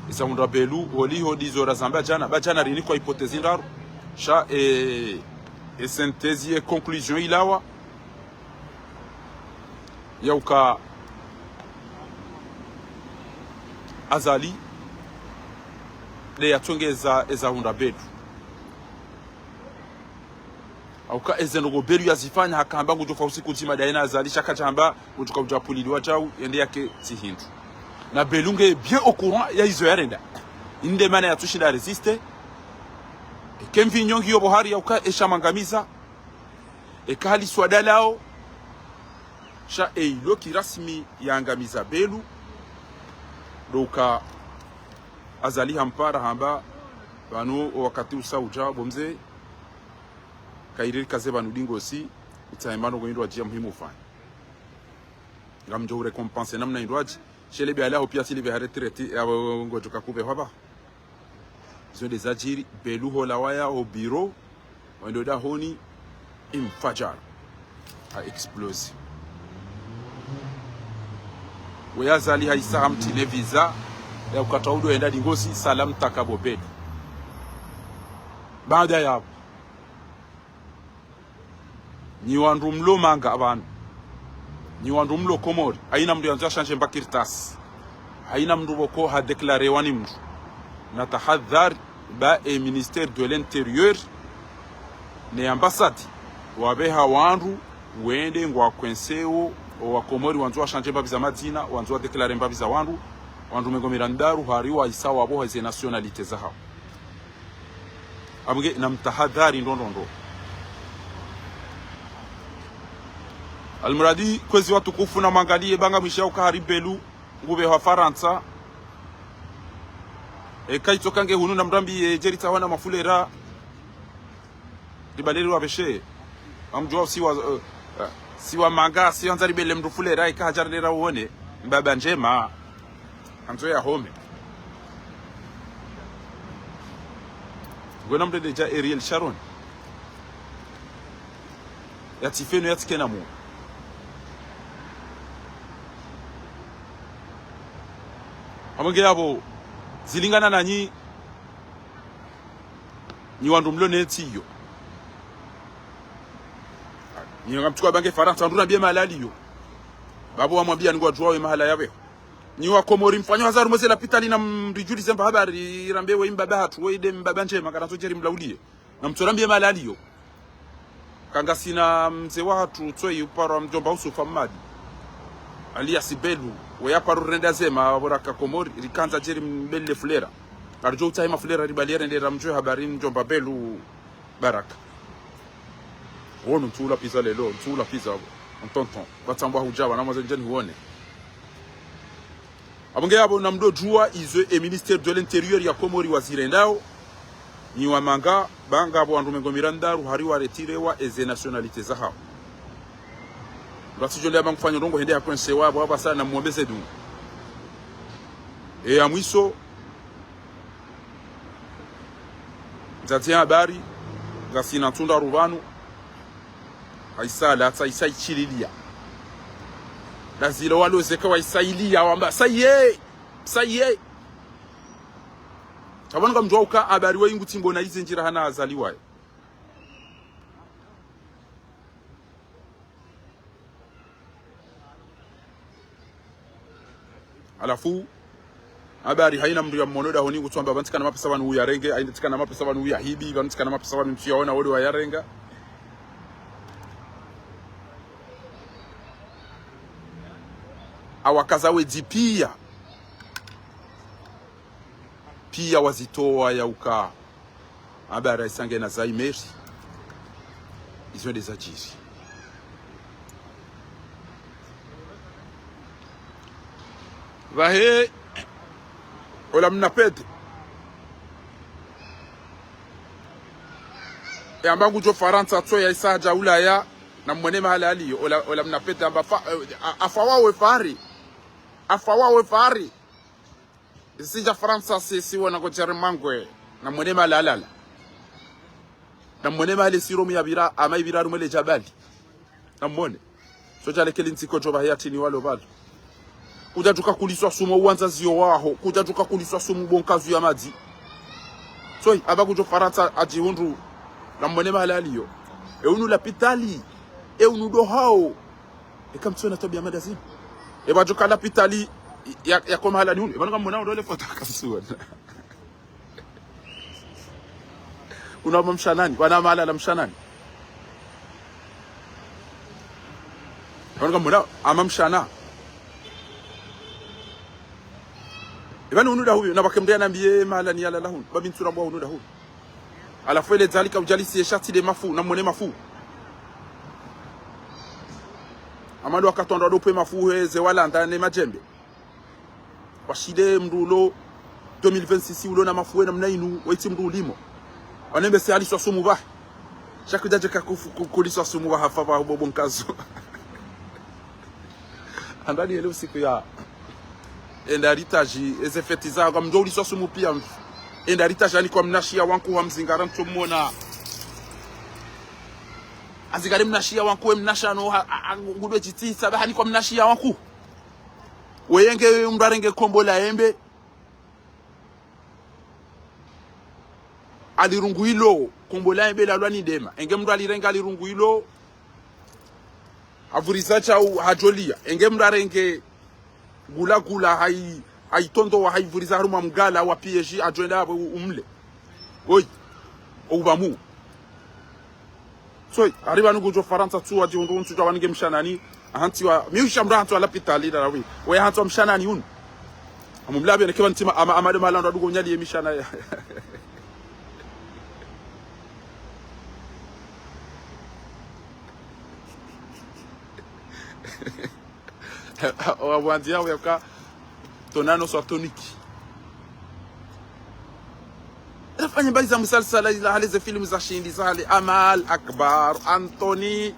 Eza hundra Belu, holiho ndizo razamba djana, ba djana rinikwa hypothèse ndraru. Sha, eh, e synthèse ye conclusion ilawa. Ya uka Azali, nde yatsongeza eza hundra Belu. Auka eze ndrongoo Belu yazifanya hakamba ngudjo fa usiku mdzima daye na Azali sha kadjamba ngudjo ka udja puliliwa djau, yende yake tsi hindru. Na Belu nge bien au courant ya izo yarenda. Inde mana yatsushinda résister. Eke mvinyo ngiyo pvo hari ya uka esha mwangamiza. Eka hali swada lao. Sha eilo kirasmi yaangamiza Belu. Ndo uka Azali hampara hamba, pvanu o wakati usa udja, bo mze, kayiri rikaze pvanu dingosi, utsahe mano ngo indrwadji ya muhimu ufanya. Ngamdjo urécompenser namna indrwadji, shele be alaho pia sili be ha retraite, ya ngodjo ka kupvehwa ba. Izo nde zadjiri, Belu hola waya ho bureau, wendo dahoni, infajar. Ha explose. Weya Azali haisa hamtine visa, ya ukata udo enda dingosi, salam taka bo Belu. Baada ya apvo. Nyi wandru mlo manga apvanu. Nyi wandru mlo Komori. Haina mndru yandzo yashanje mba kartasi. Haina mndru pvoko ha déclaré wa ni mndru. Na tahadhari ba e ministère de l'Intérieur ne ambassade wapveha wandru wende ngwakwenseo o wa Komori wandzo washanje mbapvi za madzina, wandzo wa déclaré mbapvi za wandru, wandru mengo miraru hari waisa wapvoha ze nationalité zahao. Apvo nge namtahadhari ndo ndo ndo. Almuradi, kwezi watukufu, namwangaliye ba ngamwishiya uka hari Belu ngupvehwa Farantsa. Eka itsoka nge hunu namrambiye djeri tsahwana mafulera. Ribaleli wapveshe. Ngamdjuwa si wa, eh, eh, si wa manga, si wandza ribele mndru fulera, eka hadja rilera uone. Mbaba ndjema. Handzo yahome. Ngwena mndru nde dja Ariel Sharon. Yatsi feno, yatsi kena mo. Apvo nge yapvo, zilingana na nyi, nyi wandru mlo ne ntsi iyo. Nyi ngamtsuka ba nge Farantsa, wandru nambiye mahala yaliyo. Ba pvo wamwambiya ni ngwadjuwa we mahala yapveho. Nyi wa Komori mfanyao hazi harumwa ze lapitali namridjulize mba habari, rambe we mbaba hatru, we nde mbaba ndjema, karatso djeri mlauliye. Namtsorambiye mahala yaliyo. Kangasina mze wahatru tsoyi uparwa mdjomba Usufa Mmadi. Aliyasi Belu, weya paro renda zema, pvo raka Komori, rikandza djeri mbele fulera. Ngaridjo utsaha mafulera ribaliere nde ramdjuwe habari ndjomba Belu Baraka. Wono ntsu ula pizza lelo, ntsu ula pizza, tonton. Watsambwa hudja, wana mwaze ndjeni huone. Apvo nge apvo namdodjuwa izo e Ministère de l'Intérieur ya Komori wazirendao, ni wamanga, ba ngapvo wandru mengo mirandaru hari waretirewa eze nationalité zahao. Ngasi djo nde amba ngufanya ndrongo hende hakwensewa, apvo apvasa namwombe ze dua. E ya mwiso, ndzadze ya habari, ngasina ntsunda ruvanu, haisa latsa, haisa itshililiya. Lazilo walo zeka waisa iliya, wamba, ça y est, ça y est. Tsapvanu ngamdjuwa uka habari wa ingu tsimbo na ize ndjira hana azaliwaye. Halafu, habari haina mndru ya mmono dahoni kutsamba, pvanu tsikana mapesa pvanu uyarenge, haina tsikana mapesa pvanu uyahibi, pvanu tsikana mapesa pvanu ntsu yaona wole wayarenga. Awakaza wedzi piya. Piya wazitowa ya uka. Habari haisange na zaimeri. Izo nde zadjiri. Pvahe, ola mna pete. E amba ngudjo Farantsa tso ya isa hadja Ulaya, namwone mahala aliyo, ola, ola mna pete amba fa, eh, a-, afa wawe fari. Afa wawe fari. Isi dja Farantsa si, si wana ko djari mangwe. Namwone mahala alala. Namwone mahala siro muyapvira, ama ipvira harumwa le djabali. Namwone. So djalekeli ntsiko djo pvahe yatini walo pvalo. Kudja djuka kuliswa sumu uwandza ziyo waho. Kudja djuka kuliswa sumu bo nkazu ya madzi. So, amba ngudjo Farantsa adjihundru. Namwone mahala aliyo. E unu lapitali. E unu ndo hao. Eka mtsiona twabiya mada zinu. E pvadjo ka lapitali ya, ya ko mahala ni unu. E pvanu ngamwona unu le foto kamsuona. Unu ama mshanani, wana ama alala mshanani. Pvanu ngamwona ama mshana. E pvanu unu dahoni, na pvake mndru yanambiye mahala ni yalala hunu. Ba mi ntsu rambwa unu dahoni. Halafu ele dzalika udjalisi ye shati de mafu, namwone mafu. Amadu wakatondwa dopwe mafu heze walanda ne madjembe. Washile mndru ulo deux mille vingt-six ulo na mafu we namna inu, waitsi mndru ulimo. Wanembe se aliswa sumu pvahe. Sha kudja djeka kufu-, ku-, kuliswa sumu pvahe hafa pvaho bo bo nkazu. Handani ele usiku ya. Enda ritaji, eze feti za, ngamdjo uliswa sumu piya. Enda ritaji hanikwa mnashiya wankuhu wa mzingara ntsu mwona. Azingare mnashiya wankuhu, e mnashiya no, ha, ha, ha, ngudwe djitsi, sabe hanikwa mnashiya wankuhu. Weye nge mndru arenge kombo la embe. Alirungu ilo, kombo la embe lalwa ni dema. Enge mndru alirenga alirungu ilo, avuriza shau hadjoliya. Enge mndru arenge gula gula hai, haitondowa haivuriza harumwa mgala wa P S G hadjoenda apvo u-, umle. Oyi, oupvamu. So, hari pvanu ngudjo Farantsa tsu wadjihundru ntsu dja pvanu nge mshanani, ahantsiwa, mi usha mndru ahantsiwa lapitali darawi. Weye ahantsiwa mshanani unu. Amumlabi aneke pvanu ntsima, ama, ama de mahala ndo adugo nyali ye mishana ya. Wabwanzi yawe yaka tonano swa toniki. Afanye mbayi za musalsala ila hale ze filimu za shindi za hale Amal, Akbar, Anthony.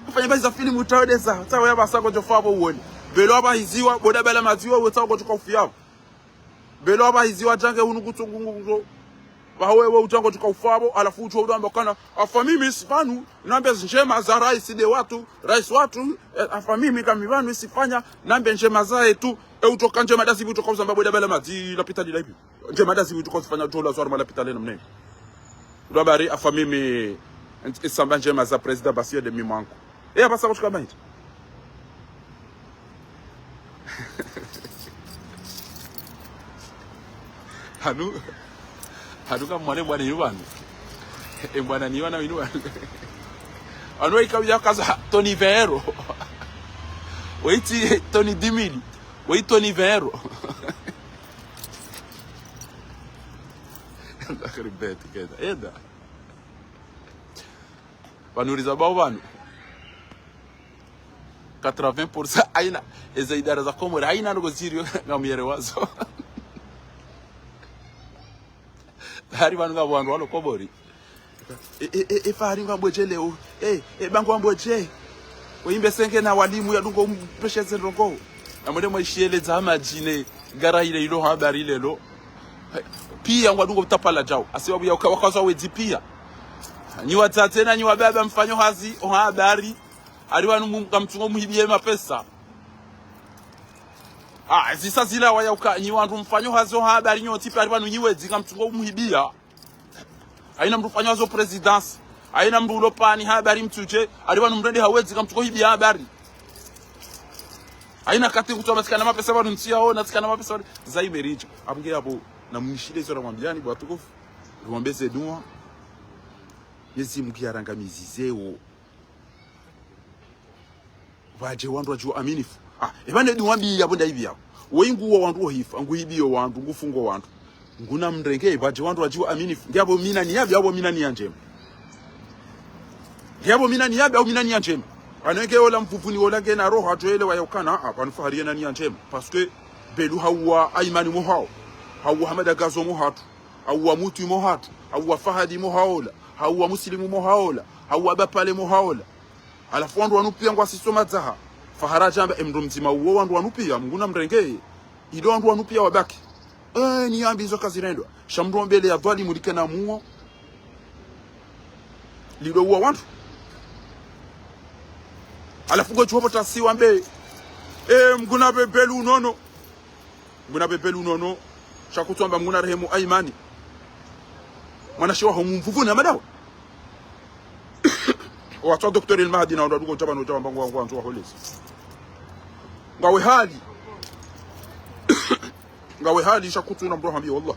Afanye mbayi za filimu utawe de za, utawe ya pvasa ngodjo fa apvo uone. Belo apvahiziwa, boda bela maziwa, wetsa ngodjo ka ufiya apvo. Belo apvahiziwa djange unu kutsungu ngu kutso. Pvaho wewe udja ngodjo ka ufa apvo, halafu udjo udo amba kana, afa mimi si pvanu, nambe ndjema za raisi de watru, raisi watru, eh, afa mimi kami pvanu sifanya, nambe ndjema zahe tu, e udjo ka ndjema dazibi udjo ka uzamba bweda bela madzi, lapitali la ipi. Ndjema dazibi udjo ka uzifanya udjo ula zwari ma lapitali namna ini. Udo amba hari, afa mimi, isamba ndjema za président basi ye de mimi wangu. E, apvasa kutsuka maiti. Hanu, hanu ka mwane mbwana inu pvanu. E mbwana ni wana inu pvanu. Hanu ika uya kaza Tony Vero. Waiti Tony dix mille. Waiti Tony Vero. Akhiri beti keda. Eda. Pvanu rizambao pvanu. Quatre-vingts pour cent haina, eze idara za Komori, haina ndrongoo ziriyo ngamuyelewazo. Hari pvanu ngapvo wandru walo Komori. E, e, e, e, Fahari ngwambodje leo. E, e, Ba ngwambodje. Wembe senge na walimu yadungo mpeshe ze ndrongoo. Namwende mwaishieleza madjine. Gara ile ilo habari lelo. Piya ngwadungo tapala djao. Hasibabu ya uka-, wakaza wedzi piya. Nyi wadzadze na nyi wababa mfanyo hazi, oha habari. Hari pvanu mu-, ngamtsungo muhibiye mapesa. Ah, zisa zila waya uka, nyi wandru mfanyo hazi oha habari nyontsi piya hari pvanu nyi wedzi ngamtsungo muhibiya. Haina mndru mfanyo hazi o présidence. Haina mndru ulo pvani habari mtsudje. Hari pvanu mndru ende ha wedzi ngamtsungo hibiya habari. Haina kati kutwa matsikana mapesa pvanu ntsi yawo, natsikana mapesa pvanu. Zaimeridja. Apvo nge yapvo, namunishile izo ramwambiyani, bo watukufu. Riwombeze dua. Mnyezi Mungu yarangamizidze wo. Pvadje wandru wadjuwa aminifu. Ah, epvane dua mbi yapvo ndaibi yapvo. Woyi nguwa wandru wohifa, nguhibiyo wandru, ngufungo wandru. Nguna mrenge, pvadje wandru wadjuwa aminifu. Ngiyapvo mi na niya mbi, yapvo mi na niya ndjema. Ngiyapvo mi na niya mbi, yapvo mi na niya ndjema. Pvanu nge ola Mvuvuni ola ngena roho hatru yelewa ya ukana, ah, pvanu Fahari yena niya ndjema. Parce que Belu hauwa Aimani mohao. Hauwa Hamada Gazo mohatru. Hauwa Mutwi mohatru. Hauwa Fahadi mohaola. Hauwa Musilimu mohaola. Hauwa Bapale mohaola. Halafu wandru wanu piya ngwasiso madzaha. Fahari hadjamba, e mndru mdzima uwo wandru wanu piya, Mngu namrenge. Ilo wandru wanu piya wabaki. E, niyambi izo kazirendwa. Sha mndru ombele ya dhwalimu likena muo. Lido uwa wandru. Halafu ngo chuhopo tasi wambe. E, Mngu napve Belu unono. Mngu napve Belu unono. Sha kutsu amba Mngu narehemu Aimani. Mwanashe waho Mvuvuni na madawa. Owatsu wa Docteur El Mahdi na wandru wadungo djaba no djaba mbangu wangu wandzo waholezi. Ngawe hali. Ngawe hali sha kutsu na mndru hambi wallah.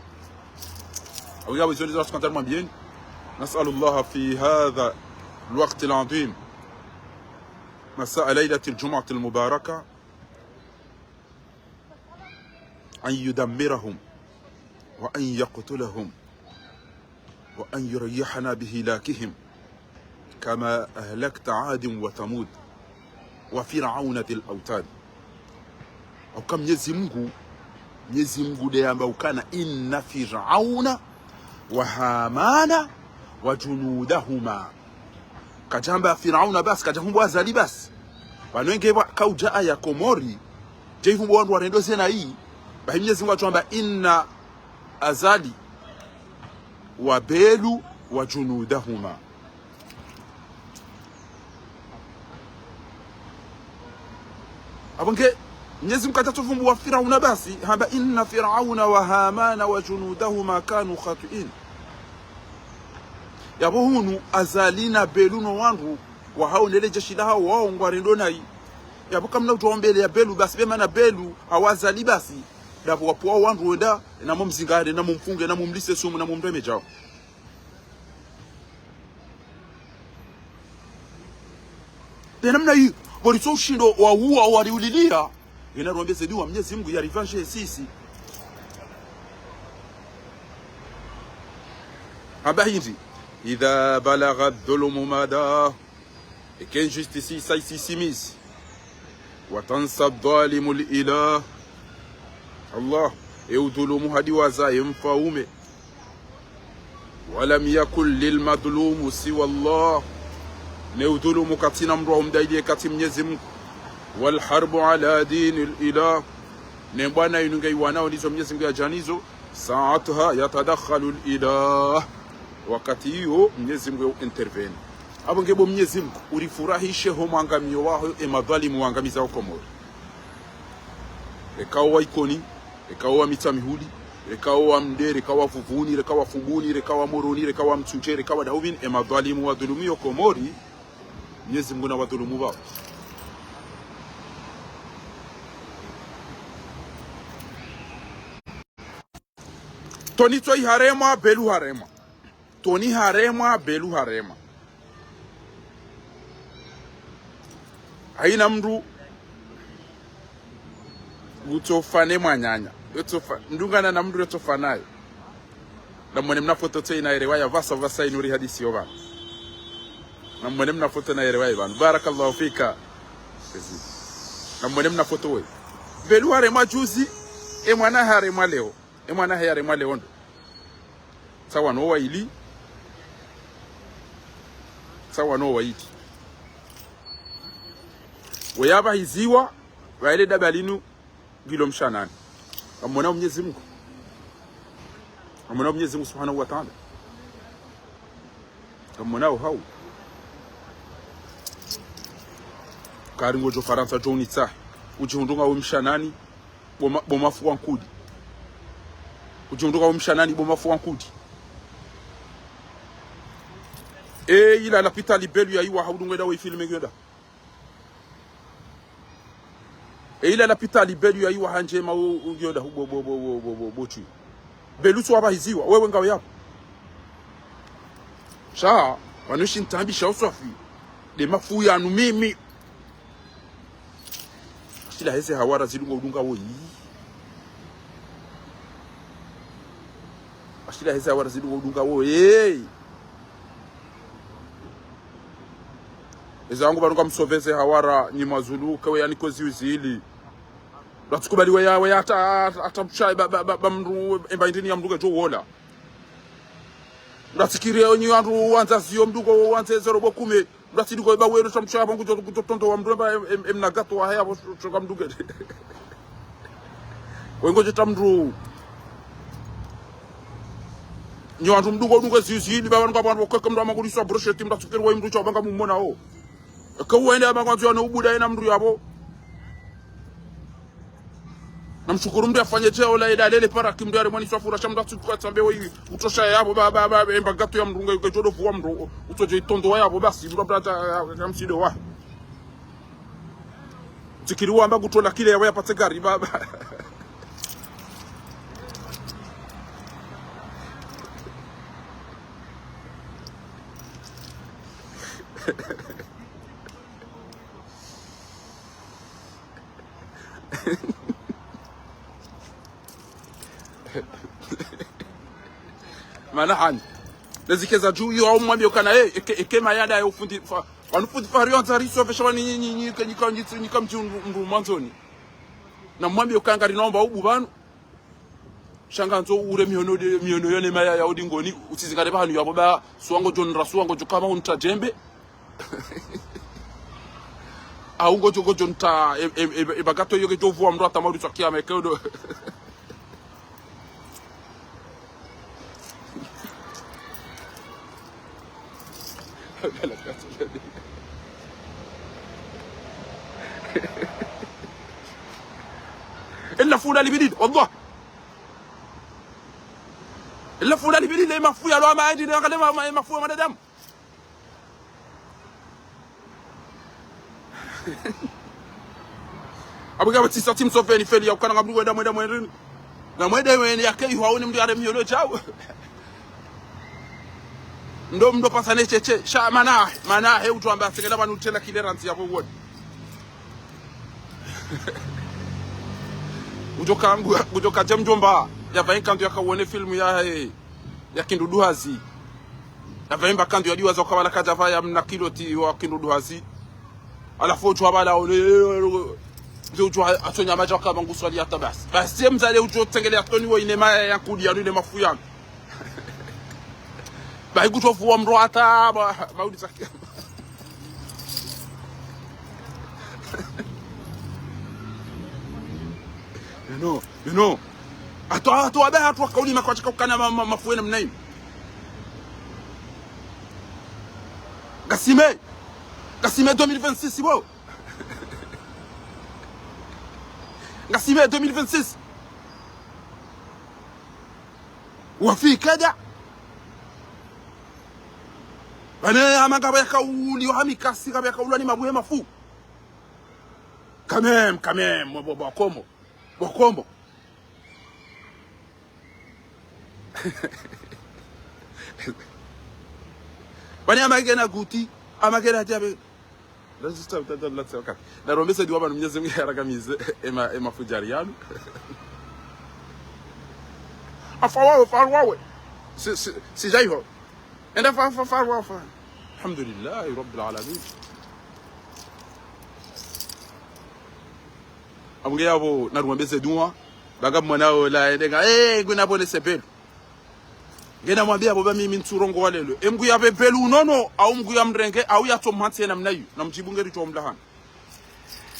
Awi ngawe zoni za sukandar mambiyeni. نسأل الله في هذا الوقت العظيم مساء ليلة الجمعة المباركة أن يدمرهم وأن يقتلهم وأن يريحنا بهلاكهم كما أهلكت عاد وثمود وفرعون ذي الأوتاد. Hauka Mnyezi Mngu, Mnyezi Mngu nde yamba ukana إن فرعون وهامان وجنودهما. Kadjamba Firauna basi, kadjahumbu Azali basi. Pvanu nge pvwa kaudja aya Komori, dje ihumbu wandru warendo zena iyi, bahi Mnyezi Mngu hadjwamba إن أزالي وبيل وجنودهما. Apvo nge, Mnyezi Mngu kadjatsu vumbuwa Firauna basi, hamba إن فرعون وهامان وجنودهما كانوا خاطئين. Yapvo hunu, Azali na Belu no wandru, wahao nele jeshi lahao wao ngwarendo nayi. Yapvo kamna udjo ombele ya Belu basi, be mana Belu, hau Azali basi, ndapvo wapvuwa wandru wenda, namo mzingare, namo mfunge, namo mlise sumu, namo mreme djao. Nde namna iyo, pvo ritso ushindo wauwa wariuliliya. Yena rombe ze dua Mnyezi Mngu yarivanje sisi. Hamba hindri, إذا بلغ الظلم مداه. Eka injustice isa isisimizi. وتنسى الظالم الإله. Allah, e udhulumu hadiwaza ye mfaume. ولم يكن للمظلوم سوى الله. Ne udhulumu katsina mndru wa humdaidiye katsi Mnyezi Mngu. والحرب على دين الإله. Ne bwana inu nge iwanao nizo Mnyezi Mngu yadja nizo. ساعتها يتدخل الإله. Wakati iyo Mnyezi Mngu yo intervenir. Apvo nge bo Mnyezi Mngu, urifurahishe ho mwangamiyo waho e madhwalimu wangamiza o Komori. Reka owa Ikoni, reka owa Mitsamihuli, reka owa Mde, reka owa Vuvuni, reka owa Fumbuni, reka owa Moroni, reka owa Mtsudje, reka owa Dauvin, e madhwalimu wadhulumu yo Komori, Mnyezi Mngu nawadhulumu pvao. Toni tso iharemwa, Belu haremwa. Toni haremwa, Belu haremwa. Haina mndru utsofane mwananya. Yotsofa-, mndru ngana na mndru yotsofanaye. Namwone mna foto tse ina erewa ya vasa vasa inu ri hadisi yo pvanu. Namwone mna foto na erewa ya pvanu. Barakallahu fika. Namwone mna foto we. Belu haremwa juzi, e mwana haremwa leo. E mwana haremwa leo ndo. Tsawa no waili. Tsawa no waili. Weyapvahiziwa, waele daba linu, ngilo mshanani. Ngamwona Mwenyezi Mungu. Ngamwona Mwenyezi Mungu Subhanahu wa Ta'ala. Ngamwona uhau. Kari ngodjo Farantsa djo unitsaha. Udjihundru ngawe mshanani, bo ma-, bo mafu wa nkudi. Udjihundru ngawe mshanani, bo mafu wa nkudi. E ila lapitali belu ya iwa haudu ngwenda we filme ngwenda. E ila lapitali belu ya iwa handjema u-, u-, ngwenda hu bo, bo, bo, bo, bo, bo, bo, tsu. Belu tsu wapvahiziwa, wewe ngawe yapvo. Sha, pvanu shi ntsambi sha uswafi. De mafu yanu mimi. Ashila heze hawara zidunga udunga woyi. Ashila heze hawara zidunga udunga woyi. Eza wangu pvanu ngamsoveze hawara nyi mazulu, kawe yani kwezi uzili. Ratsikubali weya, weya ata, ata, ata mshayi ba, ba, ba, ba mndru, emba indini ya mndru kedjo wola. Ratsikiri onyi wandru wandza ziyo mndru ko wandze zero bo kume. Mndru atsi duko eba wero sha mshayi pvangu djo, djo tondo wa mndru emba em, em, em na gato wa haya pvo sho, sho ka mndru gede. Wengo djeta mndru. Nyi wandru mndru ko dunga zizi, ni baba nunga pvanu kweke mndru amakuliswa brosheti mndru atsikiri wa mndru sha pvanga mumona o. Eka uwende ya mangwandzo ya no ubuda ena mndru yapvo. Namshukuru mndru yafanye tse ola eda lele para ki mndru yale mwani swafura sha mndru atsuka tsambe woyi. Utosha yapvo ba, ba, ba, emba gato ya mndru nge, nge djodo vuwa mndru. Utsodje itondo wa yapvo basi mndru apvata ya, ya, ya msido wa. Tsikiri wamba kutola kile yapvo yapvatse gari ba, ba. Mana hani. Lezi keza dju iyo au mwambi ukana, eh, eke, eke mayada ya ufundi fa-, wanu fundi fahari wanza riso fesha wani nyi, nyi, nyi, ke nyika, nyitsu, nyika mdji mdru, mdru mwandzoni. Na mwambi ukanga rinaomba ubu pvanu. Sha ngandzo ure mihono de, mihono yone maya ya udingoni, utsizingare pvahanu yapvo ba, suwango djo nra, suwango djo kama unta djembe. Au ngodjo, ngodjo nta, e, e, e, e bagato yoke djo vuwa mndru ata mauri tswa kiyama, eke udo. Ila fula libidid, wallah. Ila fula libidid, le mafu ya lo ama aidi, le ma-, ma-, mafu ya mwanadamu. Abuka batisa tim sofeni feli ya ukana ngabdu wenda mwenda mwenda. Na mwenda mwenda yake iho aone mndru yare miyolo djau. Ndo mndru pasa ne cheche. Sha mana, mana he udjo amba sengela pvanu tela kile randzi ya pvo woni. Udjo ka, udjo ka dje mdjomba. Yapvahe nkandu yaka wone filmu ya, eh, ya Kindudu Hazi. Yapvahe mba nkandu ya diwaza ukabala kadja pvaya mna kiloti wa Kindudu Hazi. Halafu udjo wabala ole, mze udjo atsonya madja waka mangu swali hata basi. Basi ye mzale udjo tsengele atoni wo ine maya ya nkudi yanu ine mafu yanu. Bahi kutsofuwa mndru hata, ba, maudi tsaki. You know, you know. Ato, ato, abe, ato, kauli makwachi kaukana ma, ma, mafuwe na mnaini. Ngasime. Ngasime deux mille vingt-six, bo. Ngasime deux mille vingt-six. Wafi kedja. Bane hama ngapvo yakauli, hami kasi ngapvo yakaulwa ni mabuhe mafu. Quand même, quand même, bo, bo, bo, Kombo. Bo, Kombo. Bane hama ngena guti, hama ngena tiabe. That's just a, that, that, that's okay. Na rombe se diwa pvanu Mnyezi Mngu yarakamize, ema, ema fujari yanu. Afa wawe, fa wawe. Si, si, si djaiho. Enda fa, fa, fa, fa, fa. Alhamdulillahi Rabbil Alamin. Amge yapvo, narumwambeze dua. Baga mwana ola, endenga, eh, ngwena pvone se Belu. Ngena mwambia pvo ba mimi ntsurongowa leo. E Mngu ya Belu unono, au Mngu ya mrenge, au ya tso mhantsi namna iyo. Na mdjibu ngeri tso mlahana.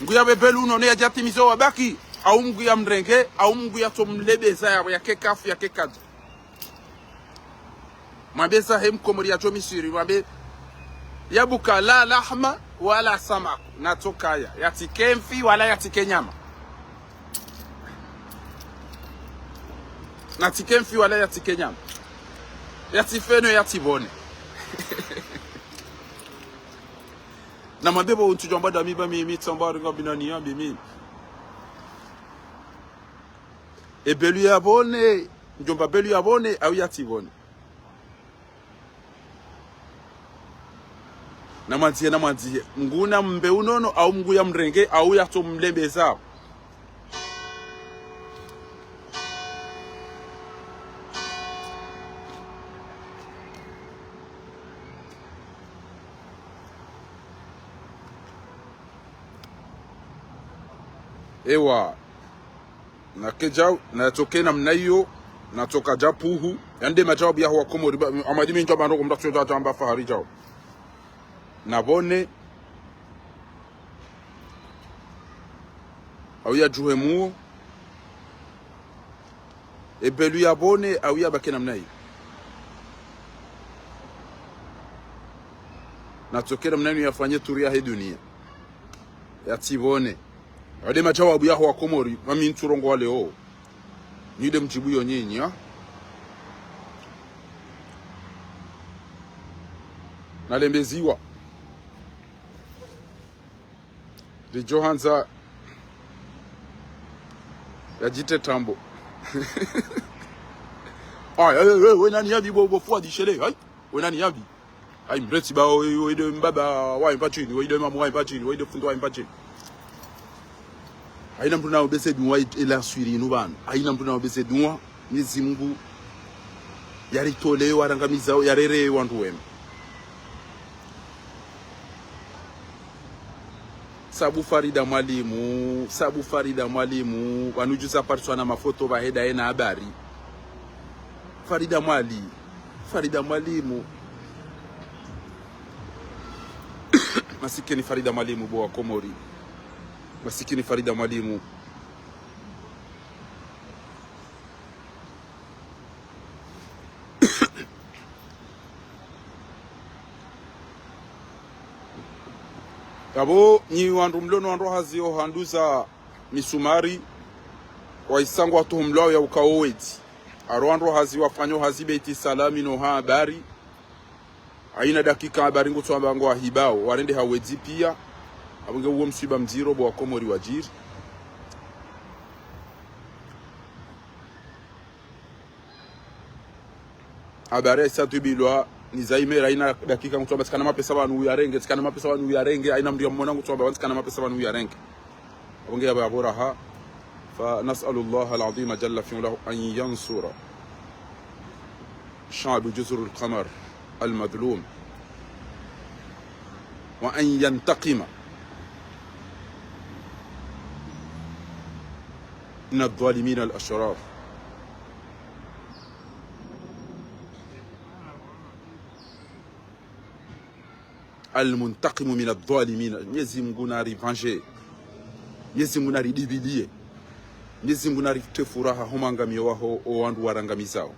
Mngu ya Belu unono ya djatimizo wabaki, au Mngu ya mrenge, au Mngu ya tso mlebeza ya, ya kekafu, ya kekadja. Mwambeza he Mkomori ya tso Misiri, mwambe, ya buka la lahma wala samaku, na tso kaya, ya tsike mfi wala ya tsike nyama. Na tsike mfi wala ya tsike nyama. Ya tsife no ya tsipvone. Na mwambe pvo untsu djomba da mi ba mi, mi tsamba ringa bina ni yambi mi. E Belu ya pvone, ndjomba Belu ya pvone, au ya tsipvone. Na mwandzihe, na mwandzihe. Mngu na mbe unono, au Mngu ya mrenge, au ya tso mlebeza. Ewa. Na kedjau, na tsoke namna iyo, na tsoka dja puhu. Yande madjawabu ya huwa Komori, ba, amadi minja ba ndoko mda tsoja jamba fahari djau. Na pvone, au ya djuhe muo, e Belu ya pvone, au ya bake namna iyo. Na tsoke namna iyo ya fanye turu ya he dunia. Ya tsipvone. Ade madjawabu ya huwa Komori, mami ntsurongowa leo. Nyi de mdjibu yo nyinyi, ha? Nalembeziwa. Ridjo handza ya djite tambo. Ay, ay, ay, we nani yambi bo, bo fwa dishele, ay? We nani yambi? Ay, mreti ba, we, we de mbaba wa mpachini, we de mamu wa mpachini, we de fundi wa mpachini. Ayina mndru na obese dunwa ila swiri inu banu. Ayina mndru na obese dunwa, Mwenyezi Mungu ya ritole, wa rangamiza, ya rere wandru wema. Sabu Farida Mwalimu, sabu Farida Mwalimu, wanu djuzi apariswa na mafoto pvaheda yena habari. Farida Mwali, Farida Mwalimu. Masikini Farida Mwalimu, bo wa Komori. Masikini Farida Mwalimu. Yapvo, nyi wandru mlo no wandru hazi yo handuza misumari, wa isangu watuhu mlwao ya ukao wedzi. Aro wandru hazi wafanyao hazi Beit Salam no ha habari. Ayina dakika habari ngutso amba ngwa hibao, warende ha wedzi pia. Apvo nge uwo mswiba mdziro bo wa Komori wadjiri. Habari ya isa tubilwa, ni za imera, ayina dakika ngutso amba tsikana mapesa pvanu uyarenge, tsikana mapesa pvanu uyarenge, ayina mndru ya mwona ngutso amba tsikana mapesa pvanu uyarenge. Apvo nge yapvo yapvo raha. فنسأل الله العظيم جل في علاه أن ينصر شعب جزر القمر المظلوم، وأن ينتقم من الظالمين الأشرار. المنتقم من الظالمين. Mwenyezi Mungu na rivanje. Mwenyezi Mungu na ridibilie. Mwenyezi Mungu na rite furaha ho mwangamio waho o wandru warangamizao.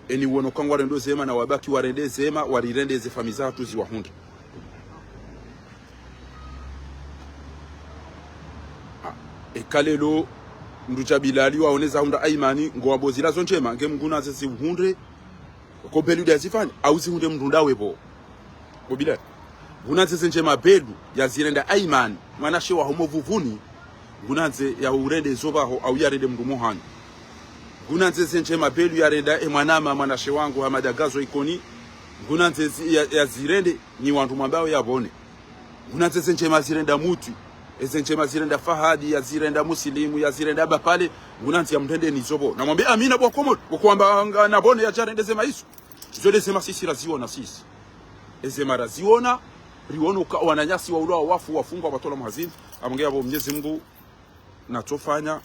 Eni wono kangwa rendo zema na wabaki warende zema, warirende ze fami zahatru ziwahundre. Ah, eka lelo, mndru dja Bilali waoneza hundra Aimani, ngo wambo zila zo ndjema, nge Mungu nanze ziuhundre, ko Belu de yazifanya, au zihundre mndru ndawe pvo. Ko Bilali. Ngunanze ze ndjema Belu yazirenda Aimani, mwanashe wa homo Vuvuni, ngunanze ya urende zo pvaho, au yarende mndru mo hanyu. Ngunanze ze ndjema Belu yarenda e mwanama, mwanashe wangu, Hamada Gazo Ikoni, ngunanze zi-, ya, yazirende ni wandru mwambao yapvone. Ngunanze ze ndjema zirenda Mutwi, Eze ndjema zirenda Fahadi, yazirenda Musilimu, yazirenda Bapale, ngunandzi ya mrende nizo bo. Namwambe amina bo Komori, bo kwamba nga nabone yadjarende zema izo. Izo nde zema sisi raziona sisi. Ezema raziona, riona uka wananyasi waulwa, wafu, wafungwa, watolwa mahazini. Amwenge yapvo Mnyezi Mungu natsofanya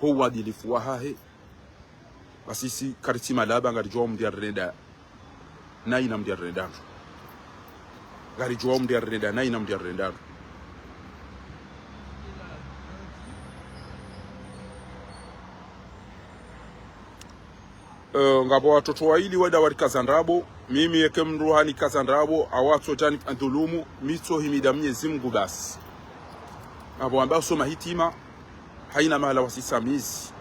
ho uadilifu wahahe. Basi si karitsi malaba, ngaridjuwa mndru yarenda nayi na mndru yarenda ndro. Ngaridjuwa mndru yarenda nayi na mndru yarenda ndro. Eh, ngapvo watoto waili wenda warikaza ndrabo. Mimi eke mndru hanikaza ndrabo, awatsodjani andhulumu, mitso himida Mnyezi Mungu basi. Ngapvo wamba usoma hitima, haina mahala wasisamizi.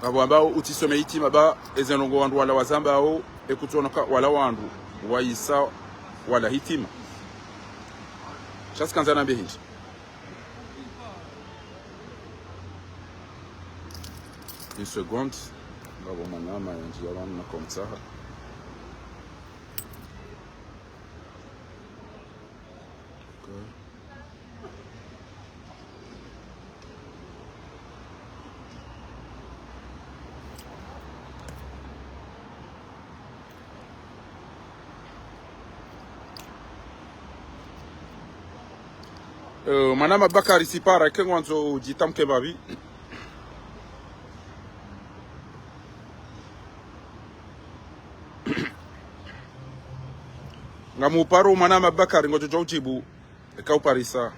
Ngapvo wamba utsisome hitima ba, eze ndrongo wandru wala wazambao, ekutsonoka wala wandru, waisa wala hitima. Sha tsikandza nambe hindri. Une seconde. Ngapvo mwanama yandjiya pvanu nakomtsaha. Okay. Eh, mwanama Bakari, tsipara, eke ngwandzo udjitamke mbapvi. Ngamuparo mwanama Bakari, ngodjo djuwa udjibu. Eka uparisa.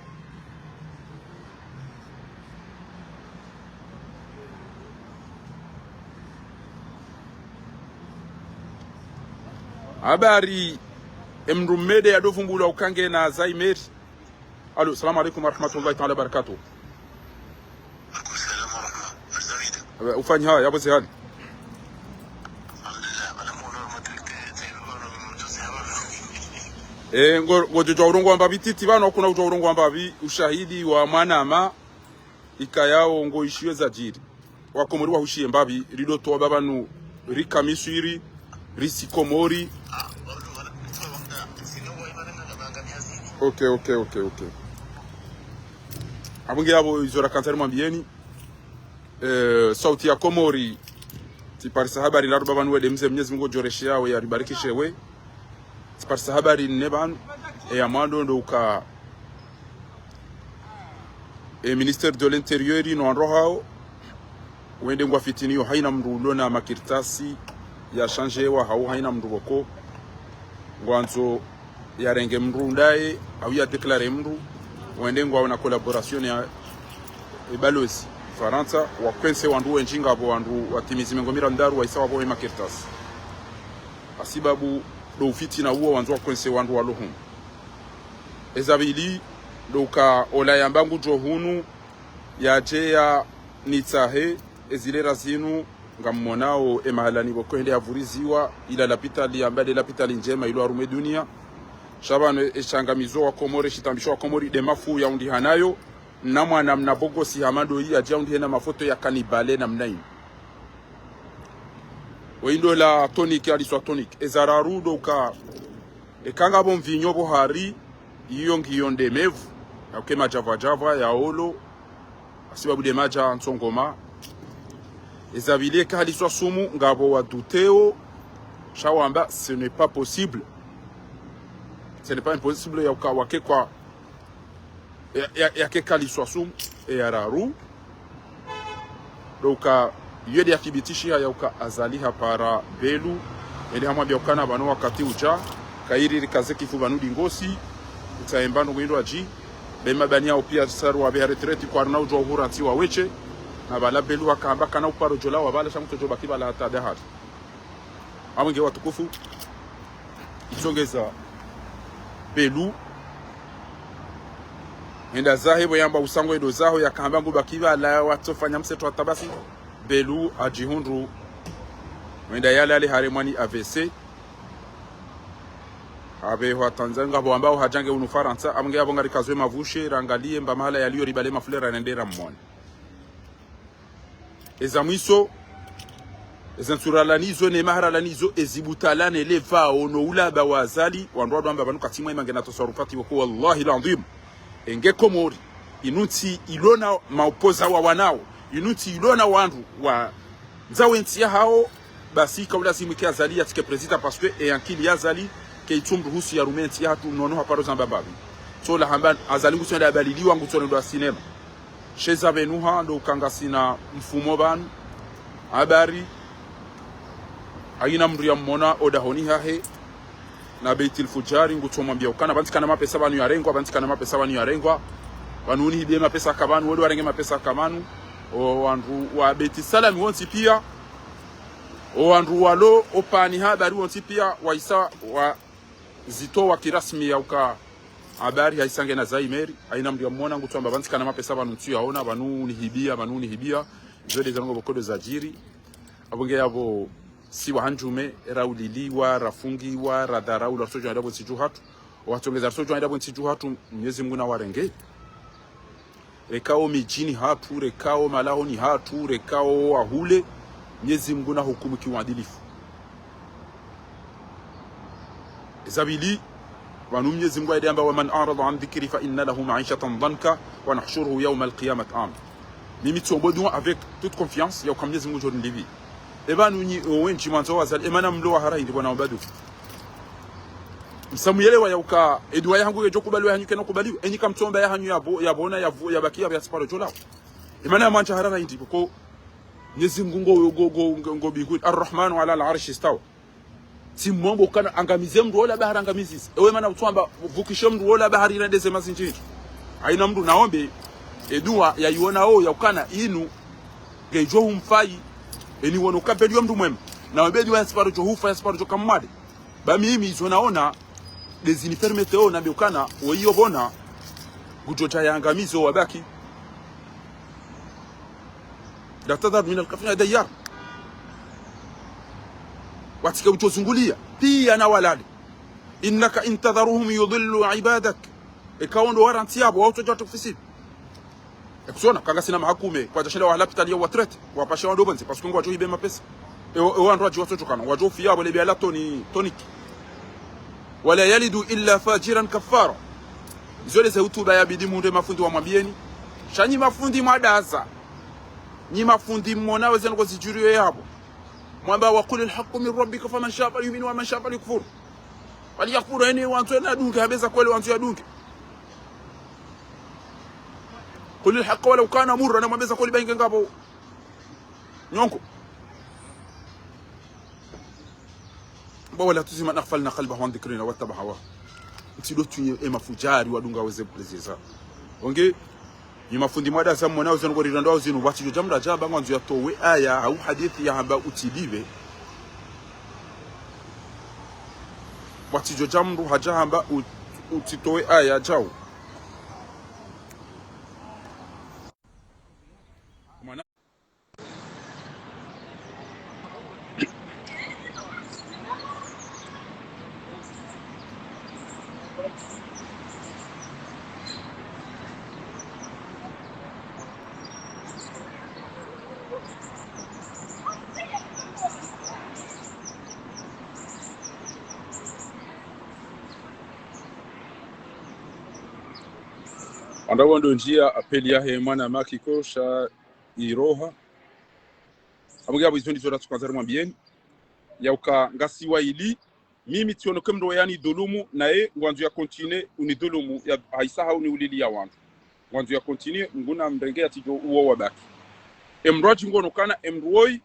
Habari, emndru mmede yadovumbulwa uka ngena Alzheimer. Alo, salamu alaikum warahmatullahi taala wabarakatuh. Alaikum salam warahma. Alzamida. Eh, ufanyi haya, yapvo zihali. Alhamdulillah, bala mwono matuke, tayari mwono mtuzi hama. Eh, ngo, ngodjo djuwa urongowa mbapvi titi pvanu, kuna udjuwa urongowa mbapvi, ushahidi wa mwanama, ikayao ngoishiyo zadjiri. Wakomori wahushiye mbapvi, ridotowa pvapvanu, rika Miswiri, risi Komori. Ok, ok, ok, ok. Amwenge yapvo izo rakandza rimwambiyeni. Eh, sauti ya Komori, tsiparisa habari naro pvapvanu wende mze Mnyezi Mungu odjoresheya we yaribarikishe we. Tsiparisa habari nne pvanu, eya mwando ndo uka, e ministère de l'Intérieur no wandru hawo, wende ngwafitiniyo haina mndru ulo na makartasi ya shandjewa hau haina mndru pvoko, ngwandzo yarenge mndru ndaye, au ya déclare mndru, wende ngwawo na collaboration ya e balozi Farantsa, wakwentse wandru wendji ngapvo wandru watimizi mengo miraru waisa wapvohe makartasi. Hasibabu ndo ufitina uwo wandzo wakwentse wandru walo hunu. Eza pvili, ndo uka ola yamba ngudjo hunu, yadje yanitsahe, ezilera zinu, ngammonao emahalani pvoko hende yavuriziwa, ila lapitali yamba nde lapitali ndjema ilo harumwa e dunia. Sha pvanu eshangamizo wa Komori, shitambisho wa Komori, nde mafu yaundihanayo, na mwana mna bogosi hama ndoyi, yadje yaundihe na mafoto ya kanibale namna inu. Wo indo la tonic, aliswa tonic. Eza raru ndo uka, eka ngapvo mvinyo pvo hari, iyo ngiyo nde mevu, yauke madjavadjava, ya olo, hasibabu nde madja ntsongoma. Eza pvili eka haliswa sumu, ngapvo waduteo, sha wamba, ce n'est pas possible. Ce n'est pas impossible, yauka wake kwa ya, ya, yake kaliswa sumu, eya raru. Ndo uka, iyo nde yathibitishiha yauka Azali hapara Belu, ende hamwambia ukana pvanu wakati udja, kayiri rikaze kifu pvanu ndingosi, utsaemba ndo ngwindo adji, be mabani yao pia saru wapveha retraite kwarina udjwa uhura ntsi waweshe, na pvala Belu hakamba kana uparo djo lawa pvala sha ngutsodjo baki pvala hata dahari. Amwenge watukufu, itsongeza Belu. Henda zahe pvo yamba usango endo zaho yakamba ngubaki pvala watsofanya mseto hata basi. Belu hadjihundru. Henda yalale haremwa ni A V C. Hapvehwa Tanzania ngapvo wambao hadja nge hunu Farantsa. Amwenge yapvo ngarikazwe mavushe, rangaliye mba mahala yaliyo ribale mafulera nende ramwone. Eza mwiso, eza ntsuralanizo, ne maharalanizo, ezi butalane, le pvao, no ulaba wa Azali, wandru wadwamba pvanu katsi mwa imangena taswarufati wako, wallahi l'adhwim. Enge Komori. Inu ntsi ilona maopoza wa wanao. Inu ntsi ilona wandru wa nzawe ntsi yahao. Basi kaulazimu ke Azali yatsike prezida, parce que e ankili ya Azali ke itsu mruhusu yarume ntsi yahatru nono haparo zamba mbapvi. Tsola hamba Azali ngutsoenda yabaliliwa, ngutsoenda sinema. Sheza pvenu ha ndo uka ngasina mfumo pvanu. Habari. Haina mndru yamwona odahoni hahe na Beit el Fujari, ngutsomwambia ukana pvantsi kana mapesa pvanu yarengwa, pvantsi kana mapesa pvanu yarengwa. Pvanu unihibie mapesa ka pvanu, wode warenge mapesa ka pvanu. O wandru wa Beit Salam wontsi pia, o wandru walo opvani habari wontsi pia, waisa wazitowa kirasmi ya uka habari haisa ngena zaimeri. Haina mndru yamwona ngutsomwamba pvantsi kana mapesa pvanu ntsu yaona, pvanu unihibia, pvanu unihibia. Izo de zanongo pvoko ndo zadjiri. Apvo nge yapvo si wahandjume, rauliliwa, rafungiwa, radharaulwa, ratsodjo enda pvo ntsi dju hatru. Watsongeza ratsodjo enda pvo ntsi dju hatru, Mnyezi Mngu nawarenge. Rekao midjini hatru, rekao malahoni hatru, rekao wahule, Mnyezi Mngu nahukumu kiuadilifu. Eza pvili, pvanu Mnyezi Mngu aide amba, ومن أعرض عن ذكري فإن له معيشة ضنكا ونحشره يوم القيامة أعمى. Mimi tsombo dua avec toute confiance ya uka Mnyezi Mngu ndjo nilipvi. E pvanu nyi, o wendji mwandzo wa Azali, e mana mlo wa hara hindri bwana obadu. Msamuyelewa ya uka, e dua yahangu ngedjo kubaliwa, yahanyu kena kubaliwa. Enyi kamtsomba yahanyu yapvo, yapvona, yapvo, yabaki, yapvo, yatsiparo djo lawa. E mana mwandza hara hindri, pvoko Mnyezi Mngu ngo, ngo, ngo, ngo, ngo mbinguni. الرحمن على العرش استوى. Tsimwombo ukana angamize mndru ola bahari angamizise. Ewe mana utsomba, pvukishe mndru ola bahari irendeze mazindji. Haina mndru naombe, e dua yayiona o ya ukana inu, ngedjo humfayi, eni wono kabeli yo mndru mwema. Naombe dua yatsiparo djo hufa, yatsiparo djo kamwade. Ba mimi izo naona, de zinipermete o nambe ukana, o iyo pvona, ngudjo dja yaangamize o wabaki. لا تذر من الكافرين ديارا. Watsike udjo zungulia, pia na walale. إنك إن تذرهم يضلوا عبادك. Eka wondo warantsi yapvo, wao tsodja watukufisiri. Ekusona, kangasina mahakume, kwadja shinda wahala lapitali ya watrete, wapashe wandru pvondze, parce que ngwadjo hibe mapesa. Ewo, ewo wandru wadji watsodjokana, ngwadjo ufiya yapvo lebia la toni, toniki. ولا يلدوا إلا فاجرا كفارا. Izo de ze hutuba yabidi mundre mafundi wamwambieni. Sha nyi mafundi mwadaza. Nyi mafundi mwona weze ndrongo zidjiriyo yapvo. Mwamba وقل الحق من ربكم فمن شاء فليؤمن ومن شاء فليكفر. Waliyakfuru, eni wandzo nadunge, habeza kweli wandzo yadunge. قل الحق ولو كان مرا, na mwambeza kweli bainge ngapvo nyongo. Ba ولا تطع من أغفلنا قلبه عن ذكرنا واتبع هواه. Ntsi ndo tsunye e mafudjari wadunga weze plaisir za. Onge, nyi mafundi mwadaza mwona uzinu kwa rirando uzinu, watsidjo dja mndru hadja hamba ngwandzo yatowe aya, hau hadithi yahamba utsi lipve. Watsidjo dja mndru hadja hamba u-, utsitowe aya djau. Wandru wandru ndjia appel yahe mwana makiko sha iroha. Apvo nge yapvo izo ndizo ratsukandza rimwambieni. Ya uka ngasi waili, mimi tsiono ke mndru yanidhulumu, naye ngwandzo ya continue unidhulumu, ya haisa ha uniulili ya wandru. Ngwandzo ya continue, nguna mrenge yatsidjo uwo wabaki. E mndru wadji ngono kana, e mndru woyi,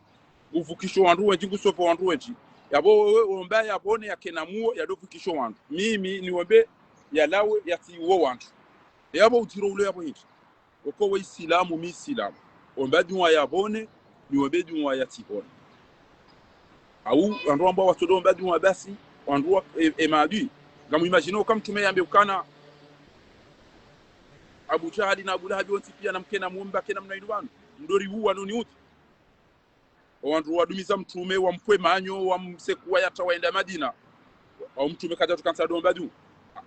ngupvukisho wandru wendji, ngusopvo wandru wendji. Yapvo wewe, omba yapvone yakena muo, yado pvukisho wandru. Mimi, niombe yalawe yatsi uwo wandru. Yapvo udjiro ulo yapvo hindri. Oko we Isilamu, mi Isilamu. Omba dua yapvone, niombe dua yatsipvone. Au, wandru wamba watsodo omba dua basi, wandru wa, e, e maadui. Ngamu imagine uka mtrume yambe ukana, Abu Jahali na Abu Lahabi wontsi pia na mkena muo mba kena mna inu pvanu. Mdori uwa noni uti. O wandru wadumiza mtrume, wampve manyo, wamsekuwa yatra waenda Madina. Au mtrume kadja tukantsa do omba dua.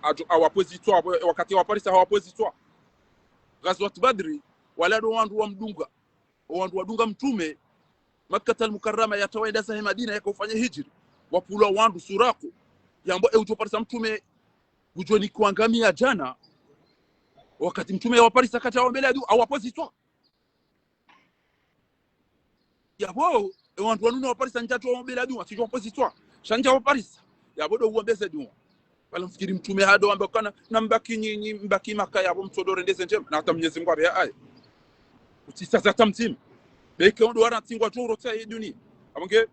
Adjo, awapve zitswa, wakati waparisa hawapve zitswa. Ghazwat Badri, wala do wandru wamdunga. O wandru wadunga mtrume, Makkatal Mukarrama yatra waenda zahe Madina yaka ufanya hijri. Wapvulwa wandru Suraku. Yambo e udjo parisa mtrume, udjo nikiwa ngamia djana. Wakati mtrume yawaparisa kadja waombelea dua, awapozi tswa. Yapvo, e wandru wanu nawaparisa ndjatsu waombelea dua, tsidjo wapozi tswa. Sha ndja waparisa. Yapvo ndo uombeze dua. Pvala mfikiri mtrume hado wamba kana, na mbaki nyinyi, mbaki Maka yapvo mtsodo rendeze ndjema. Na hata Mnyezi Mungu apve aye. Utsisa za tamtim. Beke ondo wara ntsingwa tsoro tsa ye dunia. Apvo nge,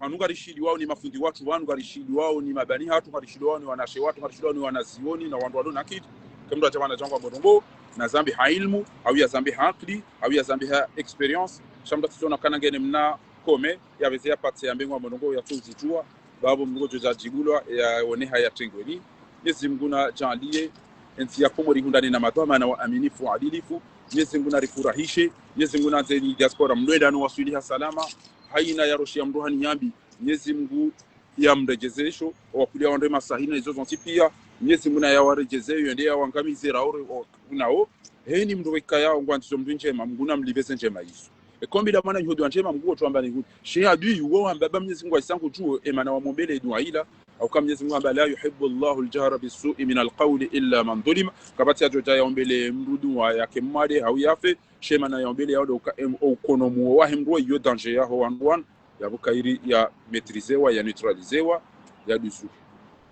wanu ngarishiliwao ni mafundi watru, wanu ngarishiliwao ni mabani hatru, ngarishiliwao ni wanashe watru, ngarishiliwao ni wanazioni, na wandru walo na kitu. Kemdru adja pvanu adja ngwa mrongoo, na zambe ha ilmu, au ya zambe ha akili, au ya zambe ha expérience. Sha mdru atsisona kana ngene mna kome, yapveze yapatse yambe ngwa mrongoo ya tuzidjuwa, bapvo mrongoo djo djadjibulwa, yaoneha ya tengweni. Mnyezi Mungu nadjaanliye, entsi ya Komori ihundrane na madhwamana waaminifu, waadilifu. Mnyezi Mungu narifurahishe, Mnyezi Mungu nandzeni diaspora mlwendano waswiliha salama, haina ya roshi ya mdru hani yambi, Mnyezi Mungu yamredjezesho, wakulia wandre masahina izo zontsi pia, Mnyezi Mungu nayawaredjezeyo, yende yawangamize raore o-, nao, heni mdru weka yao ngwandzizo mdru ndjema, Mungu namlipveze ndjema izo. Ekombi la mwana nyuhudi wa ndjema, Mungu otwamba ni hudi. She adui, uwo wamba ba Mnyezi Mungu ayisangu djuo, emana wamombele dua ila, au ka Mnyezi Mungu amba, لا يحب الله الجهر بالسوء من القول إلا من ظلم, kapvatsi yadjo dja yaombele mdru dua yake mwade, hau yafe, she mana yaombele yao ndo uka, em, o ukono muo wahe mdru iyo danger yaho wandru wanu, yapvo kayiri ya maîtrisewa, ya neutralisewa, ya dusu.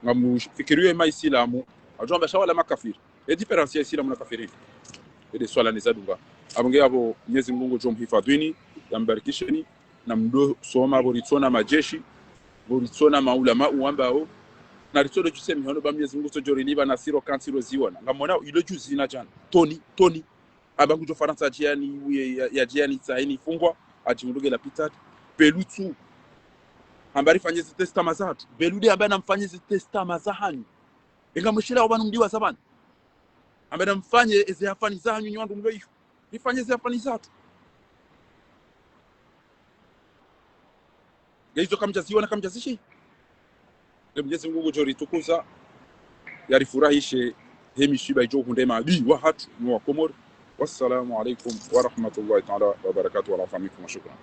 Ngamufikiriyo ema Isilamu, adjo amba sha wala makafiri. E différence ya Isilamu na kafiri. Ede swala ni zadunga. Apvo nge yapvo Mnyezi Mungu ngudjo mhifadhwini, yambarikisheni, na mdo soma, pvo ritsona majeshi, pvo ritsona maulama uwambao, na ritsodo djuse mihono ba Mnyezi Mungu tsodjo riliba na siro kansi roziona. Ngamona ilo juzi na djana. Toni, toni. Amba ngudjo Farantsa djiani, uye ya, ya djiani tsaini fungwa, adjihundru nge lapitali. Pelu tsu. Amba rifanye zi testament zatru. Pelu nde amba namfanye zi testament zahanyu. Enga mwishila wapvanu mdiwa zapvanu. Amba namfanye eze hafani zahanyu nyi wandru mlo iho. Rifanye eze hafani zatru. Ngeizo kamdjaziona, kamdjazishi. Nge Mnyezi Mungu ngudjo ritukuza, yarifurahishe, he mishiba idjo hundre maadui wahatru, no wa Komori. Wassalamu alaikum warahmatullahi taala wabarakatuh, wal afwa minkum wa shukran.